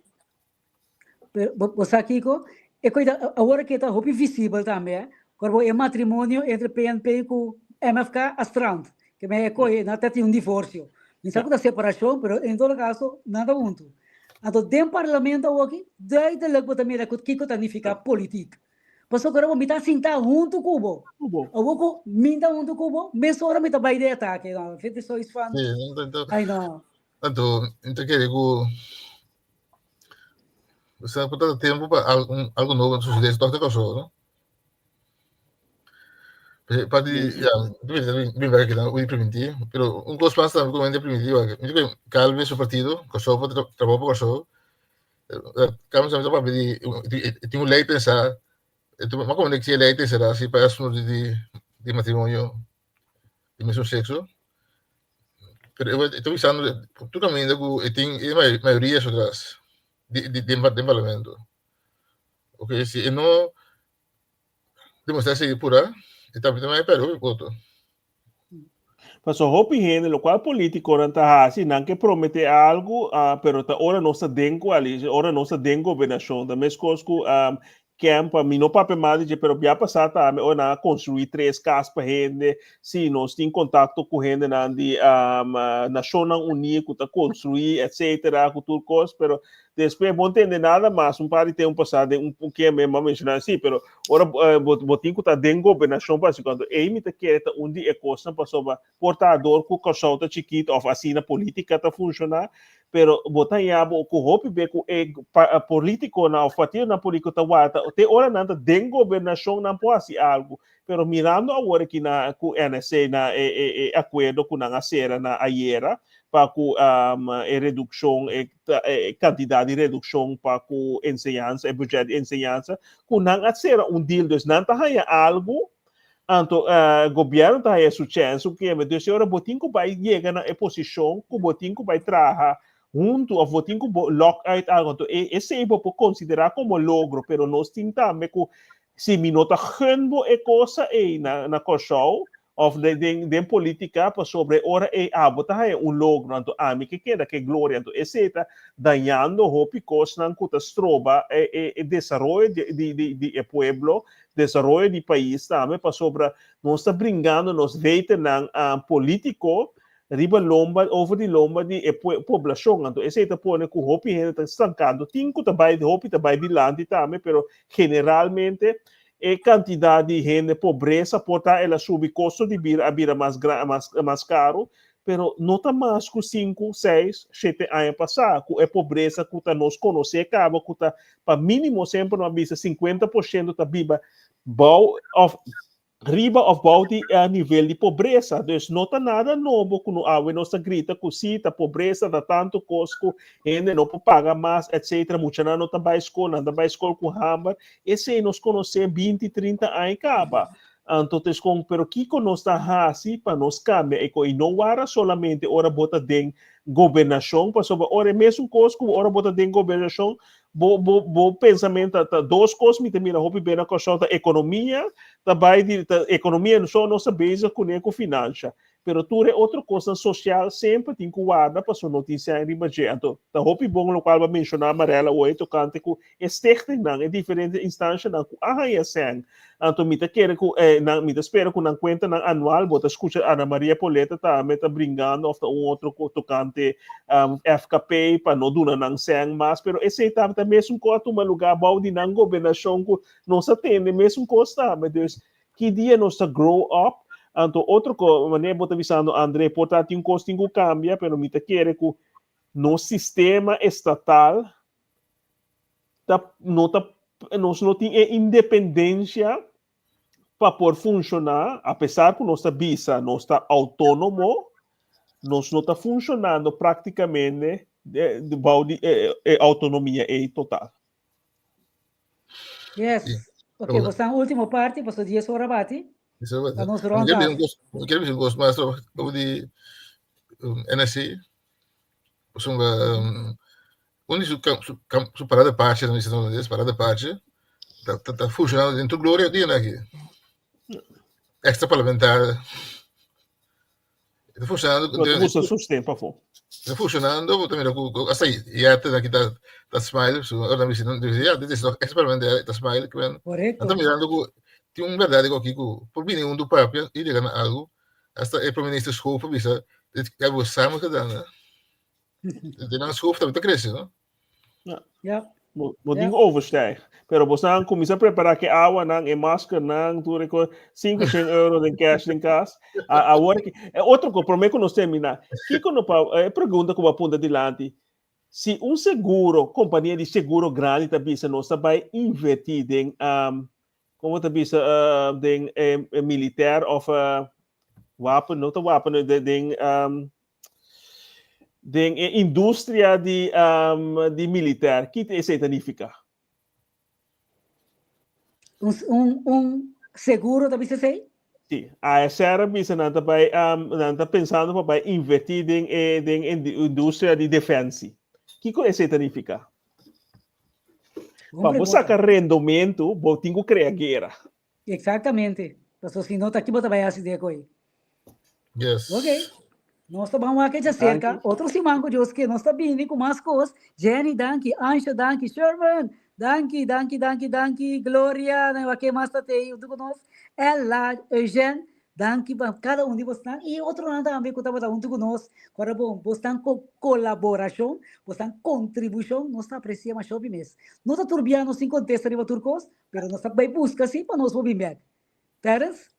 pero bo, bo sa kiko? E koita awor ke ta hopi visibel tambe, eh. Kor bo e matrimonio entre PNP ku MFK a strand. Ke men e koe na ta tin un divorcio. Mi sa ku ta separashon, pero en todo caso nan ta huntu. Anto den parlamento awoki duidelijk bo ta mira ku kiko ta nifiká politiek. Pasobra ora bo mi ta sinta huntu ku bo. Awor ku mi ta huntu ku bo, mesora mi ta bai den atake. No, vindt ik zoiets van, Sí, anto, ai no. anto, mi ta kere ku sa por tata tempu pa algu nobo sucede tòg ta Kòrsou, no? Pa di, ya, bin bek aki nan, ui primintí, pero un kos mas tambe ku mi a primintí, mi ta kere Calvi su partido, Kòrsou pa trabou pa Kòrsou, Calvi tambe ta papia di, tin un lei pensá, ma komo si e lei ta será si pa asuntu di matrimonio di mesmo sexo, pero e ta bisando tur kaminda ku e tin e mayoria su tras den parlamento. Ok, si e no demostrá esei pura, e ta tambe pèrdè hopi voto. Paso hopi hende, lokual politikonan ta hasi, nan ke prometé algu, pero ta ora nos ta den koalishon, ora nos ta den gobernashon, ta meskos ku Kemp, mi no papia mal di dje, pero bia pasá tambe ora nan a konstruí tres kas pa hende, si nos tin kontakto ku hendenan di Nashonnan Uní ku ta konstruí etsetera ku tur kos, pero despues bo no tende nada mas, un par di tempu pasá den un kemp mi a menshoná si, pero ora bo tin ku ta den gobernashon pa hasi kos, ei mi ta kere ta un di e kosnan pasobra por ta dor ku Kòrsou ta chikitu òf asina polítika ta funshoná, pero bo ta haña bo ku hopi be ku e polítikonan òf partidonan polítiko ta warda te ora nan ta den gobernashon nan por hasi algu. Pero mirando awor aki na ku NSC na e e e akuerdo ku nan a sera na ayera pa ku e redukshon e e kantidat di redukshon pa ku enseñansa e budget di enseñansa ku nan a sera un deal dus nan ta haña algu. Anto gobierno ta haya su chens su keme. Dus e ora bo tin ku bai yega na e posishon ku bo tin ku bai traha huntu of bo tin ku bo lok uit algu. Anto e esei bo por konsiderá komo logro, pero nos tin tambe ku si mi no ta gun bo e kosa ei na na Kòrsou. Of den den den politica pasobra e ora ei abo ta haya un logro anto ami ke keda ke gloria anto esei ta dañando hopi kosnan ku ta stroba e e e desaroyo di di di di e pueblo desaroyo di pais tambe pasobra nos ta bringando nos veternan politico riba lomba over di lomba di e poblashon anto esei ta pone ku hopi hende ta stankando tin ku ta bai hopi ta bai dilanti tambe pero generalmente e kantidat di hende pobresa por ta el a subi kosto di bira a bira mas mas mas karu pero no ta mas ku sinku seis shete aña pasá ku e pobresa ku ta nos konosé kaba ku ta pa mínimo semper nos a bisa 50% ta biba bou òf riba òf bou di e nivel di pobresa. Dus no ta nada nobo ku no awe nos ta grita ku si ta pobresa, ta tantu kos ku hende no por paga mas etcetera, muchanan no ta bai skol, nan ta bai skol ku hamber. Esei nos konosé binti, trinta aña kaba. Anto ta eskon, pero kiko nos ta hasi pa nos kambia e kos? I no wara solamente ora bo ta den gobernashon, pasobra ora e mesun kos ku ora bo ta den gobernashon, Bo, bo, bo pensament ta, ta dos kos mi ta mira hopi ben na Kòrsou ta ekonomia, ta bai di, ta ekonomia so nos ta bezig kuné ku finansha. Pero tur e otro kosnan sosial semper tin ku warda pasobra no tin sèn riba dje. Anto ta hopi bon lokual bo a menshoná Marella oe tokante ku e stichtingnan, e diferente instanshanan ku a haña sèn. Anto mi ta kere ku e nan, mi ta spera ku nan kuentanan anual bo ta skucha Ana Maria Poleta tambe ta bringando òf ta un otro ku tokante FKP pa no duna nan sèn mas, pero esei tabata mesun kos a tuma lugá bou di nan gobernashon ku nos a tende mesun kos tambe. Dus ki dia nos ta grow up? Anto otro kos, manera bo ta bisando Andre, por ta tin un kos tin ku kambia, pero mi ta kere ku nos sistema estatal ta no ta nos no tin e independensia pa por funshoná, apesar ku nos ta bisa nos ta outónomo, nos no ta funshonando práktikamente bou di e outonomia ei total. Yes. Ok, bo sta último parti, paso 10 ora bati. Pa nos rond af. Mi quiero bisa un kos mas over di NSC. Pasobra Un di su su su parada pache, nan bisa na holandes, parada pache, ta ta ta funshonando den tur gloria dia nan aki. Extra parlamentar. E ta funshonando Lo ta gusta sosten pafó. Ta funshonando, bo ta mira ku ku hasta yete nan aki ta ta smile, su ora nan bisa nan bisa ya dit is toch extra parlamentar, ta smile ku nan Korekto. ta mirando ku tin un bèrdat aki ku por bini un du papia i yega na algu, hasta e prome minister Schoof a bisa dit hebben we samen gedaan hè. De nan schoof tambe ta crece, no? Ja. Ja. Bo, bo tin overstijg. Pero bo staan comienza preparar que agua nan, e masker nan, tur e co, 500 euro den cash den cas. A, awor que, e otro co, prome que nos termina. Kiko no pa, e pregunta ku bo apunta dilanti. Si un seguro, compania di seguro grandi ta bisa nos ta bai inverti den, um, como ta bisa, uh, den eh, militair of uh, wapen, no ta wapen, den, den um, Den e industria di, um, di militair, ki esei ta nifica? Un, un, un seguro ta bisa esei? Sí, ASR bisa nan ta bai, um, nan ta pensando pa bai inverti den e, den e industria di defensie. Kiko esei ta nifica? Bon Pa bo pregunta. saca rendomento, bo tin ku crea guera. Exactamente. Paso si no ta ki bo ta bai hasi de koi. Yes. Ok. Nos ta ban wak echa cerca. Otro siman ku Dios ke nos ta bini ku mas kos. Jenny, danki. Ansha, danki. Sherman, danki, danki, danki, danki. Gloria, na wak mas ta tei huntu ku nos. Ella, Eugène, danki pa kada un di bosnan. I otronan tambe ku tabata huntu ku nos. Kora bon, bosnan ko kolaborashon, bosnan kontribushon, nos ta apresia masha hopi mes. No ta tur bia nos tin kontesta riba tur kos, Pero nos ta bai buska si pa nos por bin bek. Terence?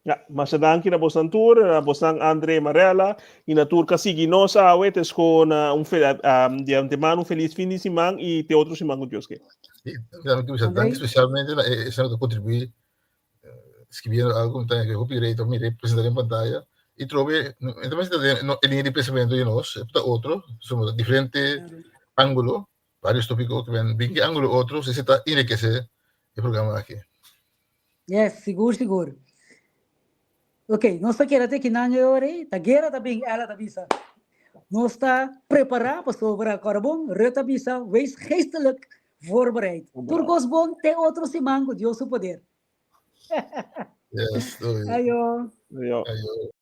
Ja, masha danki na bosnan tur, na bosnan Andre Marella y na tur ka sigui nos awe. Te sco na un fe, um, di antemano un feliz fin di siman y te otro siman cu Dios ke. Sí, danki, bisa, danki especialmente na e esnan ku ta kontribuí skibiendo algo, mi ta hopi great pa mira presenta den pantaya y trobe, mi ta mester den e liña di pensamiento di nos, e por ta otro, somos diferente ángulo, Varios tópiko ke ben bin ki ángulo otro, si ta enrikesé e programa aki. Yes, sigur, sigur. Ok, nos ta keda te kinan e ora ei. Ta guera ta bin, Ella ta bisa. Nos ta prepará pasobra kòrda bon, Rut ta bisa, wees geestelijk voorbereid. Tur kos bon te otro siman ku Dios su poder. Yes, doei. Ayo. Ayo. Ayo.